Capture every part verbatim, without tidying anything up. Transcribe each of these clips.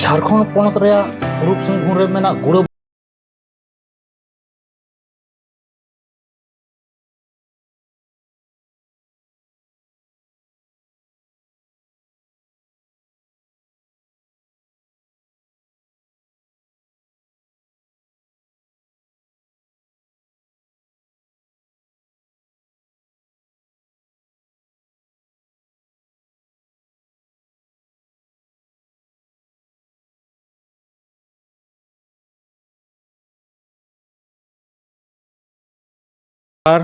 ᱡᱷᱟᱲᱠᱷᱚᱸᱰ ᱯᱚᱱᱚᱛ ᱨᱮᱭᱟᱜ ᱯᱩᱨᱩᱵ ᱥᱤᱝᱵᱷᱩᱢ ᱨᱮ ᱢᱮᱱᱟᱜ ᱜᱩᱲᱟᱹ ᱟᱨ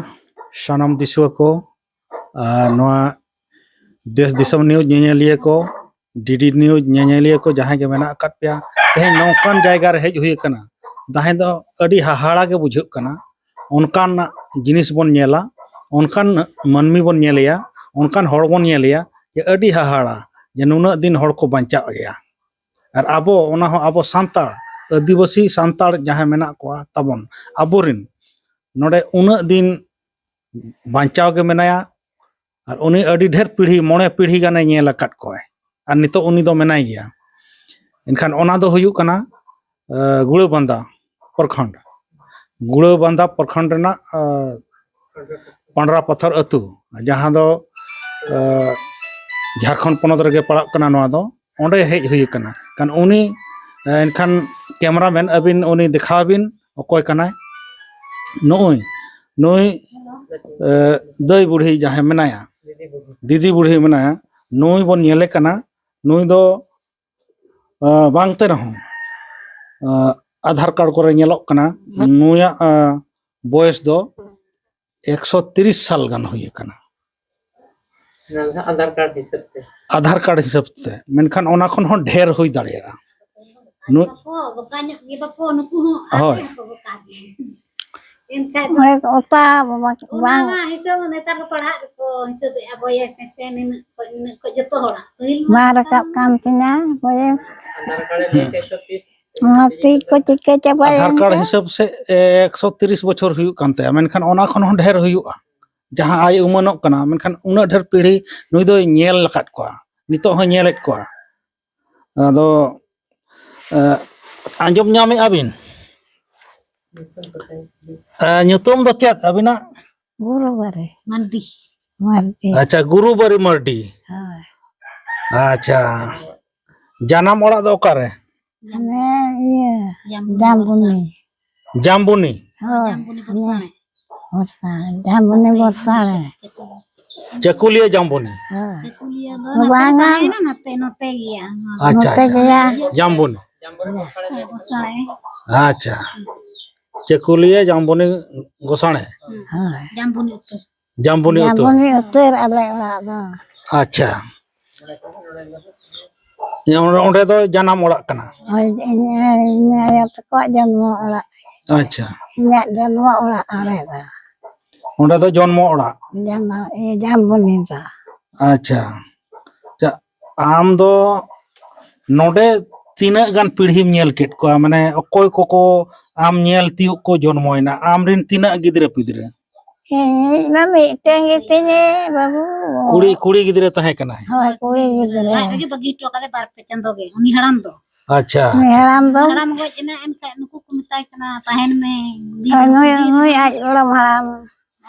ᱥᱟᱱᱟᱢ ᱫᱤᱥᱩᱣᱟᱹ ᱠᱚ, ᱟᱨ ᱱᱚᱣᱟ ᱫᱮᱥ ᱫᱤᱥᱚᱢ ᱱᱤᱭᱩᱡᱽ ᱧᱮᱧᱮᱞᱤᱭᱟᱹ ᱠᱚ, ᱰᱤᱰᱤ ᱱᱤᱭᱩᱡᱽ ᱧᱮᱧᱮᱞᱤᱭᱟᱹ ᱠᱚ, ᱡᱟᱦᱟᱸᱭ ᱜᱮ ᱢᱮᱱᱟᱜ ᱟᱠᱟᱫ ᱯᱮᱭᱟ, ᱛᱮᱦᱮᱧ ᱱᱚᱝᱠᱟᱱ ᱡᱟᱭᱜᱟ ᱨᱮ ᱦᱮᱡ ᱦᱩᱭ ᱟᱠᱟᱱᱟ, ᱡᱟᱦᱟᱸ ᱫᱚ ᱟᱹᱰᱤ ᱦᱟᱦᱟᱲᱟ ᱜᱮ ᱵᱩᱡᱷᱟᱹᱜ ᱠᱟᱱᱟ᱾ ᱚᱱᱠᱟᱱᱟᱜ ᱡᱤᱱᱤᱥ ᱵᱚᱱ ᱧᱮᱞᱟ, ᱚᱱᱠᱟᱱ ᱢᱟᱹᱱᱢᱤ ᱵᱚᱱ ᱧᱮᱞᱮᱭᱟ, ᱚᱱᱠᱟᱱ ᱦᱚᱲ ᱵᱚᱱ ᱧᱮᱞᱮᱭᱟ ᱡᱮ ᱟᱹᱰᱤ ᱦᱟᱦᱟᱲᱟ ᱡᱮ ᱱᱩᱱᱟᱹᱜ ᱫᱤᱱ ᱦᱚᱲ ᱠᱚ ᱵᱟᱧᱪᱟᱜ ᱜᱮᱭᱟ᱾ ᱟᱨ ᱟᱵᱚ, ᱚᱱᱟ ᱦᱚᱸ ᱟᱵᱚ ᱥᱟᱱᱛᱟᱲ, ᱟᱹᱫᱤᱵᱟᱹᱥᱤ ᱥᱟᱱᱛᱟᱲ ᱡᱟᱦᱟᱸᱭ ᱢᱮᱱᱟᱜ ᱠᱚᱣᱟ ᱛᱟᱵᱚᱱ, ᱟᱵᱚᱨᱤᱱ ᱱᱚᱰᱮ ᱩᱱᱟᱹᱜ ᱫᱤᱱ ᱵᱟᱧᱪᱟᱣ ᱜᱮ ᱢᱮᱱᱟᱭᱟ᱾ ᱟᱨ ᱩᱱᱤ ᱟᱹᱰᱤ ᱰᱷᱮᱨ ᱯᱤᱲᱦᱤ, ᱢᱚᱬᱮ ᱯᱤᱲᱦᱤ ᱜᱟᱱᱮ ᱧᱮᱞ ᱟᱠᱟᱫ ᱠᱚᱣᱟᱭ᱾ ᱟᱨ ᱱᱤᱛᱚᱜ ᱩᱱᱤ ᱫᱚ ᱢᱮᱱᱟᱭ ᱜᱮᱭᱟ᱾ ᱮᱱᱠᱷᱟᱱ ᱚᱱᱟ ᱫᱚ ᱦᱩᱭᱩᱜ ᱠᱟᱱᱟ, ᱮ, ᱜᱩᱲᱟᱹᱵᱟᱸᱫᱟ ᱯᱨᱚᱠᱷᱚᱸᱰ᱾ ᱜᱩᱲᱟᱹᱵᱟᱸᱫᱟ ᱯᱨᱚᱠᱷᱚᱸᱰ ᱨᱮᱱᱟᱜ, ᱮ, ᱯᱟᱸᱰᱨᱟ ᱯᱟᱛᱷᱚᱨ ᱟᱹᱛᱩ, ᱡᱟᱦᱟᱸ ᱫᱚ, ᱮ, ᱡᱷᱟᱲᱠᱷᱚᱸᱰ ᱯᱚᱱᱚᱛ ᱨᱮᱜᱮ ᱯᱟᱲᱟᱜ ᱠᱟᱱᱟ᱾ ᱱᱚᱣᱟ ᱫᱚ ᱚᱸᱰᱮ ᱦᱮᱡ ᱦᱩᱭ ᱟᱠᱟᱱᱟ᱾ ᱠᱷᱟᱱ ᱩᱱᱤ, ᱮ, ᱮᱱᱠᱷᱟᱱ ᱠᱮᱢᱨᱟᱢᱮᱱ ᱟᱹᱵᱤᱱ ᱩᱱᱤ ᱫᱮᱠᱷᱟᱣ ᱵᱤᱱ, ᱚᱠᱚᱭ ᱠᱟᱱᱟᱭ ᱱᱩᱭ, ᱱᱩᱭ, ᱮ, ᱫᱟᱹᱭ ᱵᱩᱲᱦᱤ ᱡᱟᱦᱟᱸᱭ ᱢᱮᱱᱟᱭᱟ, ᱫᱤᱫᱤ ᱵᱩᱲᱦᱤ ᱢᱮᱱᱟᱭᱟ, ᱱᱩᱭ ᱵᱚᱱ ᱧᱮᱞᱮ ᱠᱟᱱᱟ᱾ ᱱᱩᱭ ᱫᱚ, ᱮ, ᱵᱟᱝ ᱛᱮ ᱨᱮᱦᱚᱸ, ᱮ, ᱟᱫᱷᱟᱨ ᱠᱟᱨᱰ ᱠᱚᱨᱮ ᱧᱮᱞᱚᱜ ᱠᱟᱱᱟ᱾ ᱱᱩᱭᱟᱜ, ᱮ, ᱵᱚᱭᱮᱥ ᱫᱚ ᱮᱠᱥᱚ ᱛᱤᱨᱤᱥ ᱥᱟᱞ ᱜᱟᱱ ᱦᱩᱭ ᱟᱠᱟᱱᱟ᱾ ᱚᱱᱟ ᱫᱚ ᱦᱟᱸᱜ ᱟᱫᱷᱟᱨ ᱠᱟᱨᱰ ᱦᱤᱥᱟᱹᱵ ᱛᱮ᱾ ᱟᱫᱷᱟᱨ ᱠᱟᱨᱰ ᱦᱤᱥᱟᱹᱵ ᱛᱮ, ᱢᱮᱱᱠᱷᱟᱱ ᱚᱱᱟ ᱠᱷᱚᱱ ᱦᱚᱸ ᱰᱷᱮᱨ ᱦᱩᱭ ᱫᱟᱲᱮᱭᱟᱜᱼᱟ᱾ ᱱᱩ- ᱵᱟᱠᱚ ᱵᱚᱠᱟ ᱧᱚᱜ ᱜᱮ ᱵᱟᱠᱚ, ᱱᱩᱠᱩ ᱦᱚᱸ ᱟᱨ ᱦᱳᱭ᱾ ᱦᱚᱸᱠᱚ ᱵᱚᱠᱟ ᱜᱮ᱾ ᱮᱱᱠᱷᱟᱡ ᱫᱚ ᱦᱳᱭ, ᱚᱠᱟ ᱵᱟᱵᱟ ᱚᱱᱟ ᱵᱟᱝ᱾ ᱢᱟ ᱦᱤᱥᱟᱹᱵ ᱱᱮᱛᱟᱨ ᱠᱚ ᱯᱟᱲᱦᱟᱜ ᱜᱮᱠᱚ ᱦᱤᱥᱟᱹᱵᱮᱜᱼᱟ, ᱵᱚᱭᱮᱥ ᱦᱮᱸᱥᱮ, ᱱᱤᱱᱟᱹᱜ ᱠᱷᱚᱡ ᱱᱤᱱᱟᱹᱜ ᱠᱷᱚᱡ ᱡᱚᱛᱚ ᱦᱚᱲᱟᱜ᱾ ᱯᱟᱹᱦᱤᱞ ᱢᱟ ᱵᱟᱝ ᱚᱱᱠᱟ ᱨᱟᱠᱟᱵ ᱠᱟᱱ ᱛᱤᱧᱟ ᱵᱚᱭᱮᱥ᱾ ᱟᱫᱷᱟᱨ ᱠᱟᱨᱰ ᱨᱮ ᱞᱟᱹᱭ ᱠᱮᱫ ᱫᱚ ᱛᱤᱥ ᱚᱱᱟ ᱛᱤ ᱠᱚ ᱪᱤᱠᱟᱹ ᱪᱟᱵᱟᱭᱮᱱ ᱟᱫᱷᱟᱨ ᱠᱟᱨᱰ ᱪᱚ᱾ ᱦᱤᱥᱟᱹᱵ ᱥᱮ, ᱮ, ᱮᱠᱥᱚ ᱛᱤᱨᱤᱥ ᱵᱚᱪᱷᱚᱨ ᱦᱩᱭᱩᱜ ᱠᱟᱱ ᱛᱟᱭᱟ, ᱢᱮᱱᱠᱷᱟᱱ ᱚᱱᱟ ᱠᱷᱚᱱ ᱦᱚᱸ ᱰᱷᱮᱨ ᱦᱩᱭᱩᱜᱼᱟ᱾ ᱡᱟᱦᱟᱸ ᱟᱭ ᱩᱢᱟᱹᱱᱚᱜ ᱠᱟᱱᱟ, ᱢᱮᱱᱠᱷᱟᱱ ᱩᱱᱟᱹᱜ ᱰᱷᱮᱨ ᱯᱤᱲᱦᱤ ᱱᱩᱭ ᱫᱚᱭ ᱧᱮᱞ ᱟᱠᱟᱫ ᱠᱚᱣᱟ, ᱱᱤᱛᱚᱜ ᱦᱚᱸᱭ ᱧᱮᱞᱮᱫ ᱠᱚᱣᱟ᱾ ᱟᱫᱚ ᱮ, ᱟᱸᱡᱚᱢ ᱧᱟᱢᱮᱫᱼᱟ ᱵᱤᱱ? ᱮ, ᱧᱩᱛᱩᱢ ᱫᱚ ᱪᱮᱫ ᱟᱹᱵᱤᱱᱟᱜ? ᱜᱩᱨᱩᱵᱟᱨᱤ᱾ ᱢᱟᱱᱰᱤ᱾ ᱢᱟᱱᱰᱤ᱾ ᱟᱪᱪᱷᱟ, ᱜᱩᱨᱩᱵᱟᱨᱤ ᱢᱟᱨᱰᱤ᱾ ᱦᱳᱭ᱾ ᱟᱪᱪᱷᱟ, ᱡᱟᱱᱟᱢ ᱚᱲᱟᱜ ᱫᱚ ᱚᱠᱟᱨᱮ? ᱦᱟᱱᱮ ᱤᱭᱟᱹ, ᱡᱟᱢᱵᱩᱱᱤ᱾ ᱡᱟᱢᱵᱩᱱᱤ᱾ ᱡᱟᱢᱵᱩᱱᱤ? ᱦᱳᱭ, ᱡᱟᱢᱵᱩᱱᱤ ᱦᱟᱱᱮ ᱵᱚᱨᱥᱟᱲᱮ᱾ ᱵᱚᱨᱥᱟ, ᱡᱟᱢᱵᱩᱱᱤ ᱵᱚᱨᱥᱟᱲᱮ᱾ ᱪᱟᱹᱠᱩᱞᱤᱭᱟᱹ ᱡᱟᱢᱵᱩᱱᱤ? ᱦᱳᱭ᱾ ᱪᱟᱹᱠᱩᱞᱤᱭᱟᱹ ᱫᱚ ᱵᱟᱝᱟ᱾ ᱱᱟᱛᱮ ᱨᱮ ᱛᱟᱦᱮᱸᱭᱮᱱᱟ, ᱱᱟᱛᱮ, ᱱᱚᱛᱮ ᱜᱮᱭᱟ᱾ ᱟᱪᱪᱷᱟ, ᱱᱚᱛᱮ ᱟᱪᱪᱷᱟ᱾ ᱜᱮᱭᱟ᱾ ᱡᱟᱢᱵᱩᱱᱤ? ᱵᱚᱨᱥᱟᱲᱮ᱾ ᱟᱪᱪᱷᱟ᱾ ᱪᱟᱹᱠᱩᱞᱤᱭᱟᱹ ᱡᱟᱢᱵᱩᱱᱤ ᱜᱚᱥᱟᱬᱮ? ᱦᱳᱭ᱾ ᱡᱟᱢᱵᱩᱱᱤ ᱩᱛᱟᱹᱨ᱾ ᱡᱟᱢᱵᱩᱱᱤ ᱩᱛᱟᱹᱨ? ᱡᱟᱢᱵᱩᱱᱤ ᱩᱛᱟᱹᱨ ᱟᱞᱮ ᱚᱲᱟᱜ ᱫᱚ᱾ ᱟᱪᱪᱷᱟ᱾ ᱚᱸᱰᱮ, ᱚᱸᱰᱮ ᱫᱚ ᱡᱟᱱᱟᱢ ᱚᱲᱟᱜ ᱠᱟᱱᱟ? ᱦᱳᱭ, ᱤᱧ, ᱤᱧ ᱟᱭᱳ ᱛᱟᱠᱚᱣᱟᱜ ᱡᱚᱱᱢᱚ ᱚᱲᱟᱜ᱾ ᱟᱪᱪᱷᱟ᱾ ᱤᱧᱟᱹᱜ ᱡᱚᱱᱢᱚ ᱚᱲᱟᱜ ᱚᱸᱰᱮ ᱫᱚ᱾ ᱚᱸᱰᱮ ᱫᱚ ᱡᱚᱱᱢᱚ ᱚᱲᱟᱜ? ᱡᱟᱱᱟᱢ, ᱤᱭᱟᱹ, ᱡᱟᱢᱵᱩᱱᱤ ᱫᱚ᱾ ᱟᱪᱪᱷᱟ᱾ ᱟᱪᱪᱷᱟ, ᱟᱢ ᱫᱚ ᱱᱚᱰᱮ ᱛᱤᱱᱟᱹᱜ ᱜᱟᱱ ᱯᱤᱲᱦᱤᱢ ᱧᱮᱞ ᱠᱮᱫ ᱠᱚᱣᱟ? ᱢᱟᱱᱮ, ᱚᱠᱚᱭ ᱠᱚᱠᱚ ᱟᱢ ᱧᱮᱞ ᱛᱤᱭᱳᱜ ᱠᱚ ᱡᱚᱱᱢᱚᱭᱮᱱᱟ? ᱟᱢ ᱨᱮᱱ ᱛᱤᱱᱟᱹᱜ ᱜᱤᱫᱽᱨᱟᱹ ᱯᱤᱫᱽᱨᱟᱹ? ᱤᱧ ᱢᱟ ᱢᱤᱫᱴᱮᱱ ᱜᱮᱛᱤᱧ ᱵᱟᱹᱵᱩ᱾ ᱠᱩᱲᱤ, ᱠᱩᱲᱤ ᱜᱤᱫᱽᱨᱟᱹ ᱛᱟᱦᱮᱸ ᱠᱟᱱᱟᱭ? ᱦᱳᱭ, ᱠᱩᱲᱤ ᱜᱤᱫᱽᱨᱟᱹ᱾ ᱞᱟᱡ ᱨᱮᱜᱮ ᱵᱟᱹᱜᱤ ᱦᱚᱴᱚ ᱠᱟᱫᱮ ᱵᱟᱨ ᱯᱮ ᱪᱟᱸᱫᱚ ᱜᱮ, ᱩᱱᱤ ᱦᱟᱲᱟᱢ ᱫᱚ᱾ ᱟᱪᱪᱷᱟ, ᱩᱱᱤ ᱟᱪᱪᱷᱟ᱾ ᱦᱟᱲᱟᱢ ᱫᱚ᱾ ᱦᱟᱲᱟᱢ ᱜᱚᱡ ᱮᱱᱟ, ᱮᱱᱠᱷᱟᱱ ᱱᱩᱠᱩ ᱠᱚ ᱢᱮᱛᱟᱭ ᱠᱟᱱᱟ, "ᱛᱟᱦᱮᱱ ᱢᱮ, ᱵᱤᱨ ᱟᱨ ᱱᱩᱭ, ᱨᱮ ᱱᱩᱭ ᱟᱡ ᱜᱚᱲᱚᱢ ᱦᱟᱲᱟᱢ᱾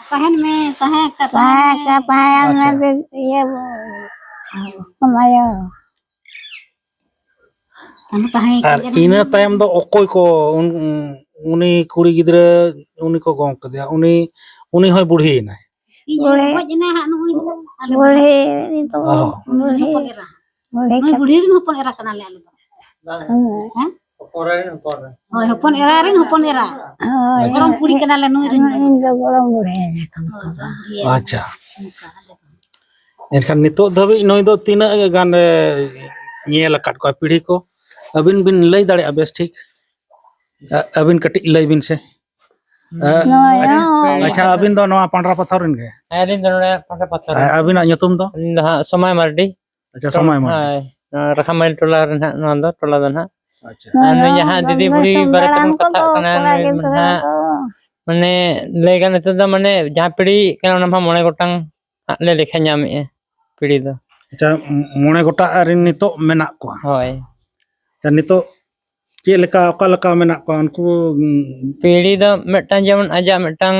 ᱛᱟᱦᱮᱱ ᱢᱮ, ᱛᱟᱦᱮᱸ ᱠᱟ-, ᱛᱟᱦᱮᱸ ᱛᱟᱦᱮᱱ ᱠᱟ-, ᱢᱮ᱾ ᱛᱟᱦᱮᱱ ᱢᱮ, ᱟᱪᱪᱷᱟ᱾ ᱵᱤᱨ, ᱤᱭᱟᱹ, ᱠᱚᱢᱟᱭᱚ᱾ ᱛᱟᱦᱮᱱ ᱛᱟᱦᱮᱸ ᱠᱟ-, ᱟᱨ ᱡᱟᱦᱟᱸ ᱤᱱᱟᱹ ᱛᱟᱭᱚᱢ ᱫᱚ ᱚᱠᱚᱭ ᱠᱚ, ᱩᱱ-, ᱩᱱ-, ᱩᱱᱤ ᱠᱩᱲᱤ ᱜᱤᱫᱽᱨᱟᱹ, ᱩᱱᱤ ᱠᱚ ᱜᱚᱝ ᱠᱮᱫᱮᱭᱟ, ᱩᱱᱤ, ᱩᱱᱤ ᱦᱚᱸᱭ ᱵᱩᱲᱦᱤᱭᱮᱱᱟᱭ? ᱤᱧ ᱵᱩᱲᱦᱤ᱾ ᱜᱚᱡ ᱮᱱᱟ ᱦᱟᱸᱜ, ᱱᱩᱜᱼᱩᱭ ᱟᱞᱮ ᱵᱩᱲᱦᱤ, ᱱᱤᱛᱚᱜ ᱚ ᱦᱚᱸ᱾ ᱵᱩᱲᱦᱤ᱾ ᱦᱚᱯᱚᱱ ᱮᱨᱟ᱾ ᱵᱩᱲᱦᱤ ᱱᱩᱭ ᱠᱟᱱᱟ᱾ ᱵᱩᱲᱦᱤ ᱨᱮᱱ ᱦᱚᱯᱚᱱ ᱮᱨᱟ ᱠᱟᱱᱟᱞᱮ ᱟᱞᱮ ᱫᱚ᱾ ᱦᱮᱸ᱾ ᱦᱮᱸ? ᱦᱚᱯᱚᱱ ᱮᱨᱟ ᱨᱮᱱ ᱦᱚᱯᱚᱱ ᱮᱨᱟ᱾ ᱦᱳᱭ᱾ ᱜᱚᱲᱚᱢ ᱠᱩᱲᱤ ᱠᱟᱱᱟᱞᱮ ᱱᱩᱭ ᱨᱮᱱ ᱫᱚ᱾ ᱤᱧ ᱫᱚ ᱜᱚᱲᱚᱢ ᱵᱩᱲᱦᱤ ᱠᱟᱱ ᱦᱳᱭ, ᱠᱚᱣᱟ᱾ ᱜᱚᱲᱚᱢ ᱵᱩᱲᱦᱤ᱾ ᱟᱪᱪᱷᱟ᱾ ᱚᱱᱠᱟ ᱟᱞᱮ ᱫᱚ᱾ ᱮᱱᱠᱷᱟᱱ ᱱᱤᱛᱚᱜ ᱫᱷᱟᱹᱵᱤᱡ ᱱᱩᱭ ᱫᱚ ᱛᱤᱱᱟᱹᱜ ᱜᱟᱱ ᱮ ᱧᱮᱞ ᱟᱠᱟᱫ ᱠᱚᱣᱟ ᱯᱤᱲᱦᱤ ᱠᱚ? ᱟᱹᱵᱤᱱ ᱵᱤᱱ ᱞᱟᱹᱭ ᱫᱟᱲᱮᱭᱟᱜᱼᱟ ᱵᱮᱥ ᱴᱷᱤᱠ? ᱟ-, ᱟᱹᱵᱤᱱ ᱠᱟᱹᱴᱤᱡ ᱞᱟᱹᱭ ᱵᱤᱱ ᱥᱮ᱾ ᱟ-, ᱱᱚᱜᱼᱚᱭ ᱟᱹᱵᱤᱱ, ᱦᱚᱸ᱾ ᱟᱪᱪᱷᱟ, ᱟᱹᱵᱤᱱ ᱫᱚ ᱱᱚᱣᱟ ᱯᱟᱸᱰᱨᱟ ᱯᱟᱛᱷᱚᱨ ᱨᱮᱱ ᱜᱮ? ᱦᱮᱸ, ᱟᱹᱞᱤᱧ ᱫᱚ ᱱᱚᱰᱮ ᱯᱟᱸᱰᱨᱟ ᱯᱟᱛᱷᱚᱨ ᱟᱨ ᱨᱮᱱ᱾ ᱟᱹᱵᱤᱱᱟᱜ ᱧᱩᱛᱩᱢ ᱫᱚ? ᱟᱹᱞᱤᱧ ᱫᱚ ᱦᱟᱸᱜ ᱥᱚᱢᱟᱭ ᱢᱟᱨᱰᱤ᱾ ᱟᱪᱪᱷᱟ, ᱥᱚᱢᱟᱭ ᱢᱟᱨᱰᱤ᱾ ᱦᱳᱭ, ᱱᱚᱣᱟ ᱨᱟᱠᱷᱟᱢᱟᱹᱞᱤ ᱴᱚᱞᱟ ᱨᱮ ᱱᱟᱦᱟᱜ ᱱᱚᱣᱟ ᱫᱚ, ᱴᱚᱞᱟ ᱫᱚ ᱱᱟᱦᱟᱜ᱾ ᱟᱪᱪᱷᱟ᱾ ᱟᱨ ᱱᱩᱭ ᱦᱳᱭ, ᱡᱟᱦᱟᱸ ᱫᱤᱫᱤ ᱵᱩᱲᱦᱤ ᱫᱤᱥᱚᱢ ᱵᱟᱨᱮ ᱫᱟᱬᱟᱱ ᱛᱮᱵᱚᱱ ᱠᱚᱫᱚ ᱠᱟᱛᱷᱟᱜ ᱠᱟᱱᱟ, ᱠᱚᱲᱟ ᱱᱩᱭ ᱜᱤᱫᱽᱨᱟᱹ ᱱᱟᱦᱟᱜ ᱫᱚ᱾ ᱢᱟᱱᱮ, ᱞᱟᱹᱭ ᱜᱟᱱ ᱱᱤᱛᱚᱜ ᱫᱚ, ᱢᱟᱱᱮ, ᱡᱟᱦᱟᱸ ᱯᱤᱲᱦᱤ ᱠᱟᱱᱟ, ᱚᱱᱟ ᱢᱟ ᱢᱚᱬᱮ ᱜᱚᱴᱟᱝ ᱦᱟᱸᱜ ᱞᱮ ᱞᱮᱠᱷᱟ ᱧᱟᱢᱮᱜᱼᱟ, ᱯᱤᱲᱦᱤ ᱫᱚ᱾ ᱟᱪᱪᱷᱟ, ᱢ-, ᱢᱚᱬᱮ ᱜᱚᱴᱟᱝ ᱨᱮᱱ ᱱᱤᱛᱚᱜ ᱢᱮᱱᱟᱜ ᱠᱚᱣᱟ? ᱦᱳᱭ᱾ ᱟᱪᱪᱷᱟ, ᱱᱤᱛᱚᱜ ᱪᱮᱫ ᱞᱮᱠᱟ, ᱚᱠᱟ ᱞᱮᱠᱟ ᱢᱮᱱᱟᱜ ᱠᱚᱣᱟ ᱩᱱᱠᱩ? ᱩᱸ, ᱯᱤᱲᱦᱤ ᱫᱚ ᱢᱤᱫᱴᱟᱝ, ᱡᱮᱢᱚᱱ ᱟᱡᱟᱜ ᱢᱤᱫᱴᱟᱝ,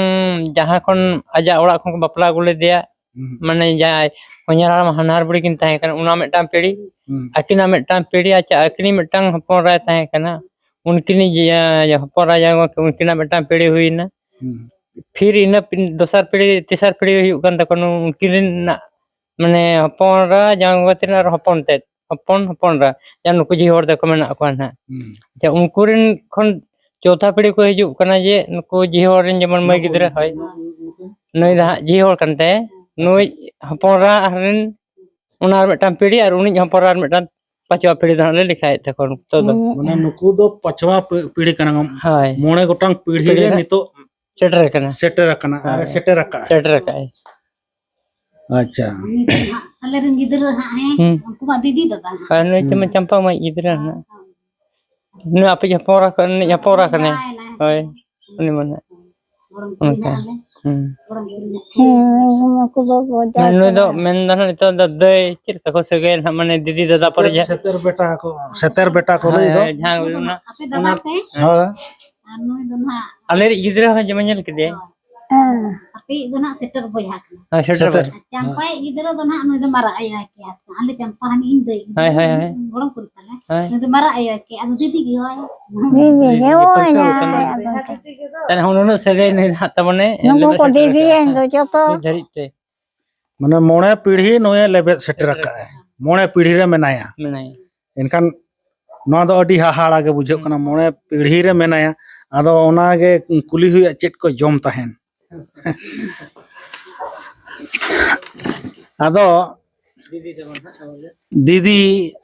ᱡᱟᱦᱟᱸ ᱠᱷᱚᱱ ᱟᱡᱟᱜ ᱚᱲᱟᱜ ᱠᱷᱚᱱ ᱠᱚ ᱵᱟᱯᱞᱟ ᱟᱹᱜᱩ ᱞᱮᱫᱮᱭᱟ, ᱦᱩᱸ᱾ ᱢᱟᱱᱮ ᱡᱟᱦᱟᱸᱭ ᱦᱚᱧᱦᱟᱨ ᱦᱟᱲᱟᱢ ᱦᱚᱧᱦᱟᱨ ᱵᱩᱲᱦᱤ ᱠᱤᱱ ᱛᱟᱦᱮᱸ ᱠᱟᱱᱟ, ᱚᱱᱟ ᱢᱤᱫᱴᱟᱝ ᱯᱤᱲᱦᱤ᱾ ᱦᱩᱸ᱾ ᱟᱹᱠᱤᱱᱟᱜ ᱢᱤᱫᱴᱟᱝ ᱯᱤᱲᱦᱤ, ᱟᱪᱪᱷᱟ, ᱟᱹᱠᱤᱱᱤᱡ ᱢᱤᱫᱴᱟᱝ ᱦᱚᱯᱚᱱ ᱮᱨᱟᱭ ᱛᱟᱦᱮᱸ ᱠᱟᱱᱟ, ᱩᱱᱠᱤᱱᱤᱡ ᱤᱭᱟᱹ, ᱦᱚᱯᱚᱱ ᱮᱨᱟ ᱡᱟᱦᱟᱸᱭ ᱜᱚᱢᱠᱮ, ᱩᱱᱠᱤᱱᱟᱜ ᱢᱤᱫᱴᱟᱝ ᱯᱤᱲᱦᱤ ᱦᱩᱭᱱᱟ᱾ ᱦᱩᱸ᱾ ᱯᱷᱤᱨ ᱤᱱᱟᱹ ᱯᱤ-, ᱫᱚᱥᱟᱨ ᱯᱤᱲᱦᱤ, ᱛᱮᱥᱟᱨ ᱯᱤᱲᱦᱤ ᱦᱩᱭᱩᱜ ᱠᱟᱱ ᱛᱟᱠᱚᱣᱟ, ᱱᱩ-, ᱩᱱᱠᱤᱱ ᱨᱮᱱᱟᱜ, ᱢᱟᱱᱮ, ᱦᱚᱯᱚᱱ ᱮᱨᱟ ᱡᱟᱶᱟᱭ ᱜᱚᱝᱠᱟ ᱛᱟᱹᱠᱤᱱ ᱟᱨ ᱦᱚᱯᱚᱱ ᱛᱮᱫ, ᱦᱚᱯᱚᱱ, ᱦᱚᱯᱚᱱ ᱮᱨᱟ, ᱡᱟᱦᱟᱸ ᱱᱩᱠᱩ ᱡᱷᱤ ᱦᱚᱲ ᱛᱟᱠᱚ ᱢᱮᱱᱟᱜ ᱠᱚᱣᱟ ᱱᱟᱦᱟᱜ᱾ ᱦᱩᱸ᱾ ᱟᱪᱪᱷᱟ, ᱩᱱᱠᱩ ᱨᱮᱱ ᱠᱷᱚᱱ ᱪᱳᱛᱷᱟ ᱯᱤᱲᱦᱤ ᱠᱚ ᱦᱤᱡᱩᱜ ᱠᱟᱱᱟ, ᱡᱮ ᱱᱩᱠᱩ ᱡᱷᱤ ᱦᱚᱲ ᱨᱮᱱ, ᱡᱮᱢᱚᱱ ᱢᱟᱹᱭ ᱜᱤᱫᱽᱨᱟᱹ, ᱦᱳᱭ, ᱱᱩᱭ ᱫᱚ ᱦᱟᱸᱜ ᱡᱷᱤ ᱦᱚᱲ ᱠᱟᱱ ᱛᱟᱭ, ᱱᱩᱭ ᱦᱚᱯᱚᱱ ᱮᱨᱟ ᱨᱮᱱ, ᱚᱱᱟ ᱟᱨ ᱢᱤᱫᱴᱟᱝ ᱯᱤᱲᱦᱤ, ᱟᱨ ᱩᱱᱤ ᱦᱚᱯᱚᱱ ᱮᱨᱟ ᱟᱨ ᱢᱤᱫᱴᱟᱝ ᱯᱟᱸᱪᱣᱟ ᱯᱤᱲᱦᱤ ᱫᱚ ᱦᱟᱸᱜ ᱞᱮ ᱞᱮᱠᱷᱟᱭᱮᱫ ᱛᱟᱠᱚᱣᱟ ᱱᱤᱛᱚᱜ ᱫᱚ᱾ ᱦᱩᱸ᱾ ᱢᱟᱱᱮ ᱱᱩᱠᱩ ᱫᱚ ᱯᱟᱸᱪᱣᱟ ᱯᱤ-, ᱯᱤᱲᱦᱤ ᱠᱟᱱᱟ, ᱦᱳᱭ᱾ ᱢᱚᱬᱮ ᱜᱚᱴᱟᱝ ᱯᱤᱲᱦᱤ ᱯᱤᱲᱦᱤ ᱨᱮ ᱫᱚ ᱱᱤᱛᱚᱜ ᱥᱮᱴᱮᱨ ᱟᱠᱟᱱᱟ᱾ ᱥᱮᱴᱮᱨ ᱟᱠᱟᱱᱟ, ᱟᱨᱮ ᱦᱳᱭ᱾ ᱥᱮᱴᱮᱨ ᱟᱠᱟᱫᱼᱟ᱾ ᱥᱮᱴᱮᱨ ᱟᱠᱟᱫᱼᱟᱭ᱾ ᱟᱪᱪᱷᱟ᱾ ᱩᱱᱤ ᱫᱚ ᱦᱟᱸᱜ ᱟᱞᱮᱨᱮᱱ ᱜᱤᱫᱽᱨᱟᱹ ᱦᱟᱸᱜ, ᱦᱮᱸ, ᱦᱩᱸ᱾ ᱩᱱᱠᱩ ᱢᱟ ᱫᱤᱫᱤ ᱫᱟᱫᱟ ᱦᱟᱸᱜ᱾ ᱦᱳᱭ, ᱱᱩᱭ ᱛᱟᱢᱟ ᱦᱩᱸ᱾ ᱪᱟᱢᱯᱟ ᱢᱟᱹᱭ ᱜᱤᱫᱽᱨᱟᱹ ᱦᱟᱸᱜ᱾ ᱱᱩᱭ ᱟᱯᱮ ᱦᱚᱯᱚᱱ ᱮᱨᱟ ᱠᱚ-, ᱨᱤᱱᱤᱡ ᱦᱚᱯᱚᱱ ᱮᱨᱟ ᱠᱟᱱᱟᱭ᱾ ᱦᱳᱭ, ᱦᱳᱭ᱾ ᱦᱳᱭ, ᱩᱱᱤ ᱢᱟ ᱱᱟᱦᱟᱜ᱾ ᱜᱚᱲᱚᱢ ᱠᱩᱲᱤ ᱚᱱᱠᱟ᱾ ᱱᱟᱦᱟᱜ ᱟᱞᱮ᱾ ᱦᱩᱸ᱾ ᱜᱚᱲᱚᱢ ᱠᱩᱲᱤ ᱱᱟᱦᱟᱜ᱾ ᱦᱮᱸ, ᱱᱩᱠᱩ ᱫᱚ ᱵᱚᱡᱟ ᱢᱟᱱᱮ ᱱᱩᱭ ᱫᱚ ᱠᱟᱱᱟ᱾ ᱢᱮᱱ ᱫᱚ ᱱᱟᱦᱟᱜ ᱱᱤᱛᱚᱜ ᱫᱚ ᱫᱟᱹᱭ, ᱪᱮᱫ ᱞᱮᱠᱟ ᱠᱚ ᱥᱟᱹᱜᱟᱹᱭ ᱱᱟᱦᱟᱜ, ᱢᱟᱱᱮ ᱫᱤᱫᱤ ᱫᱟᱫᱟ ᱯᱚᱨᱮ ᱥᱮᱛᱮᱨ, ᱡᱟᱦᱟᱸ ᱥᱮᱛᱮᱨ ᱵᱮᱴᱟ ᱠᱚ, ᱥᱮᱛᱮᱨ ᱵᱮᱴᱟ ᱠᱚ ᱦᱳᱭ, ᱞᱟᱹᱭ ᱫᱚ᱾ ᱦᱳᱭ, ᱡᱟᱦᱟᱸ ᱱᱩᱭ ᱫᱚ ᱚᱱᱟ ᱱᱟᱦᱟᱜ ᱟᱯᱮ ᱫᱟᱫᱟ ᱚᱱᱟ ᱛᱮ᱾ ᱦᱳᱭ᱾ ᱟᱨ ᱱᱩᱭ ᱫᱚ ᱱᱟᱦᱟᱜ ᱟᱞᱮᱨᱤᱡ ᱜᱤᱫᱽᱨᱟᱹ ᱦᱚᱸ ᱡᱮᱢᱚᱱ ᱧᱮᱞ ᱠᱮᱫᱮᱭᱟ᱾ ᱦᱳᱭ᱾ ᱦᱮᱸ᱾ ᱟᱯᱮᱭᱤᱡ ᱫᱚ ᱱᱟᱦᱟᱜ ᱥᱮᱴᱮᱨ ᱵᱚᱭᱦᱟ ᱠᱟᱱᱟ᱾ ᱦᱳᱭ, ᱥᱮᱴᱮᱨ ᱥᱮᱴᱮᱨ᱾ ᱵᱚᱭᱦᱟ᱾ ᱪᱟᱢᱯᱟᱭᱤᱡ ᱜᱤᱫᱽᱨᱟᱹ ᱫᱚ ᱱᱟᱦᱟᱜ ᱱᱩᱭ ᱫᱚ ᱢᱟᱨᱟᱜ ᱟᱭᱳ ᱠᱮᱭᱟ᱾ ᱟᱞᱮ ᱪᱟᱢᱯᱟ ᱦᱟᱹᱱᱤ ᱤᱧ ᱫᱟᱹᱭ ᱜᱤᱫᱽᱨᱟᱹ, ᱦᱳᱭ, ᱦᱳᱭ, ᱦᱳᱭ᱾ ᱜᱚᱲᱚᱢ ᱠᱩᱲᱤ ᱛᱟᱞᱮ᱾ ᱦᱳᱭ᱾ ᱱᱩᱭ ᱫᱚ ᱢᱟᱨᱟᱜ ᱟᱭᱳ ᱠᱮᱭᱟ, ᱟᱫᱚ ᱫᱤᱫᱤ ᱜᱮ ᱦᱳᱭ᱾ ᱫᱤᱫᱤ ᱜᱮ ᱦᱳᱭ, ᱯᱟᱹᱨᱠᱟᱹᱣ ᱠᱟᱱᱟ᱾ ᱟᱭᱳ ᱫᱚ᱾ ᱛᱟᱦᱞᱮ ᱦᱚᱸ ᱱᱩᱱᱟᱹᱜ ᱥᱟᱹᱜᱟᱹᱭ ᱱᱩᱭ ᱫᱚ ᱦᱟᱸᱜ ᱛᱟᱵᱚᱱᱮ ᱱᱩᱠᱩ ᱞᱮᱵᱮᱫ ᱠᱚ ᱥᱮᱴᱮᱨ ᱫᱤᱫᱤ ᱠᱟᱜᱼᱟ᱾ ᱮᱱ ᱫᱚ ᱡᱚᱛᱚ᱾ ᱱᱤᱛ ᱫᱷᱟᱹᱨᱤᱡ ᱛᱮ᱾ ᱢᱟᱱᱮ ᱢᱚᱬᱮ ᱯᱤᱲᱦᱤ ᱱᱩᱭᱮ ᱞᱮᱵᱮᱫ ᱥᱮᱴᱮᱨ ᱟᱠᱟᱫᱼᱟᱭ᱾ ᱢᱚᱬᱮ ᱯᱤᱲᱦᱤ ᱨᱮ ᱢᱮᱱᱟᱭᱟ᱾ ᱢᱮᱱᱟᱭᱟ᱾ ᱮᱱᱠᱷᱟᱱ ᱱᱚᱣᱟ ᱫᱚ ᱟᱹᱰᱤ ᱦᱟᱦᱟᱲᱟ ᱜᱮ ᱵᱩᱡᱷᱟᱹᱜ ᱠᱟᱱᱟ, ᱢᱚᱬᱮ ᱯᱤᱲᱦᱤ ᱨᱮ ᱢᱮᱱᱟᱭᱟ᱾ ᱟᱫᱚ ᱚᱱᱟᱜᱮ ᱠᱩᱞᱤ ᱦᱩᱭᱩᱜᱼᱟ, ᱪᱮᱫ ᱠᱚ ᱡᱚᱢ ᱛᱟᱦᱮᱱ? ᱟᱫᱚ ᱫᱤᱫᱤ,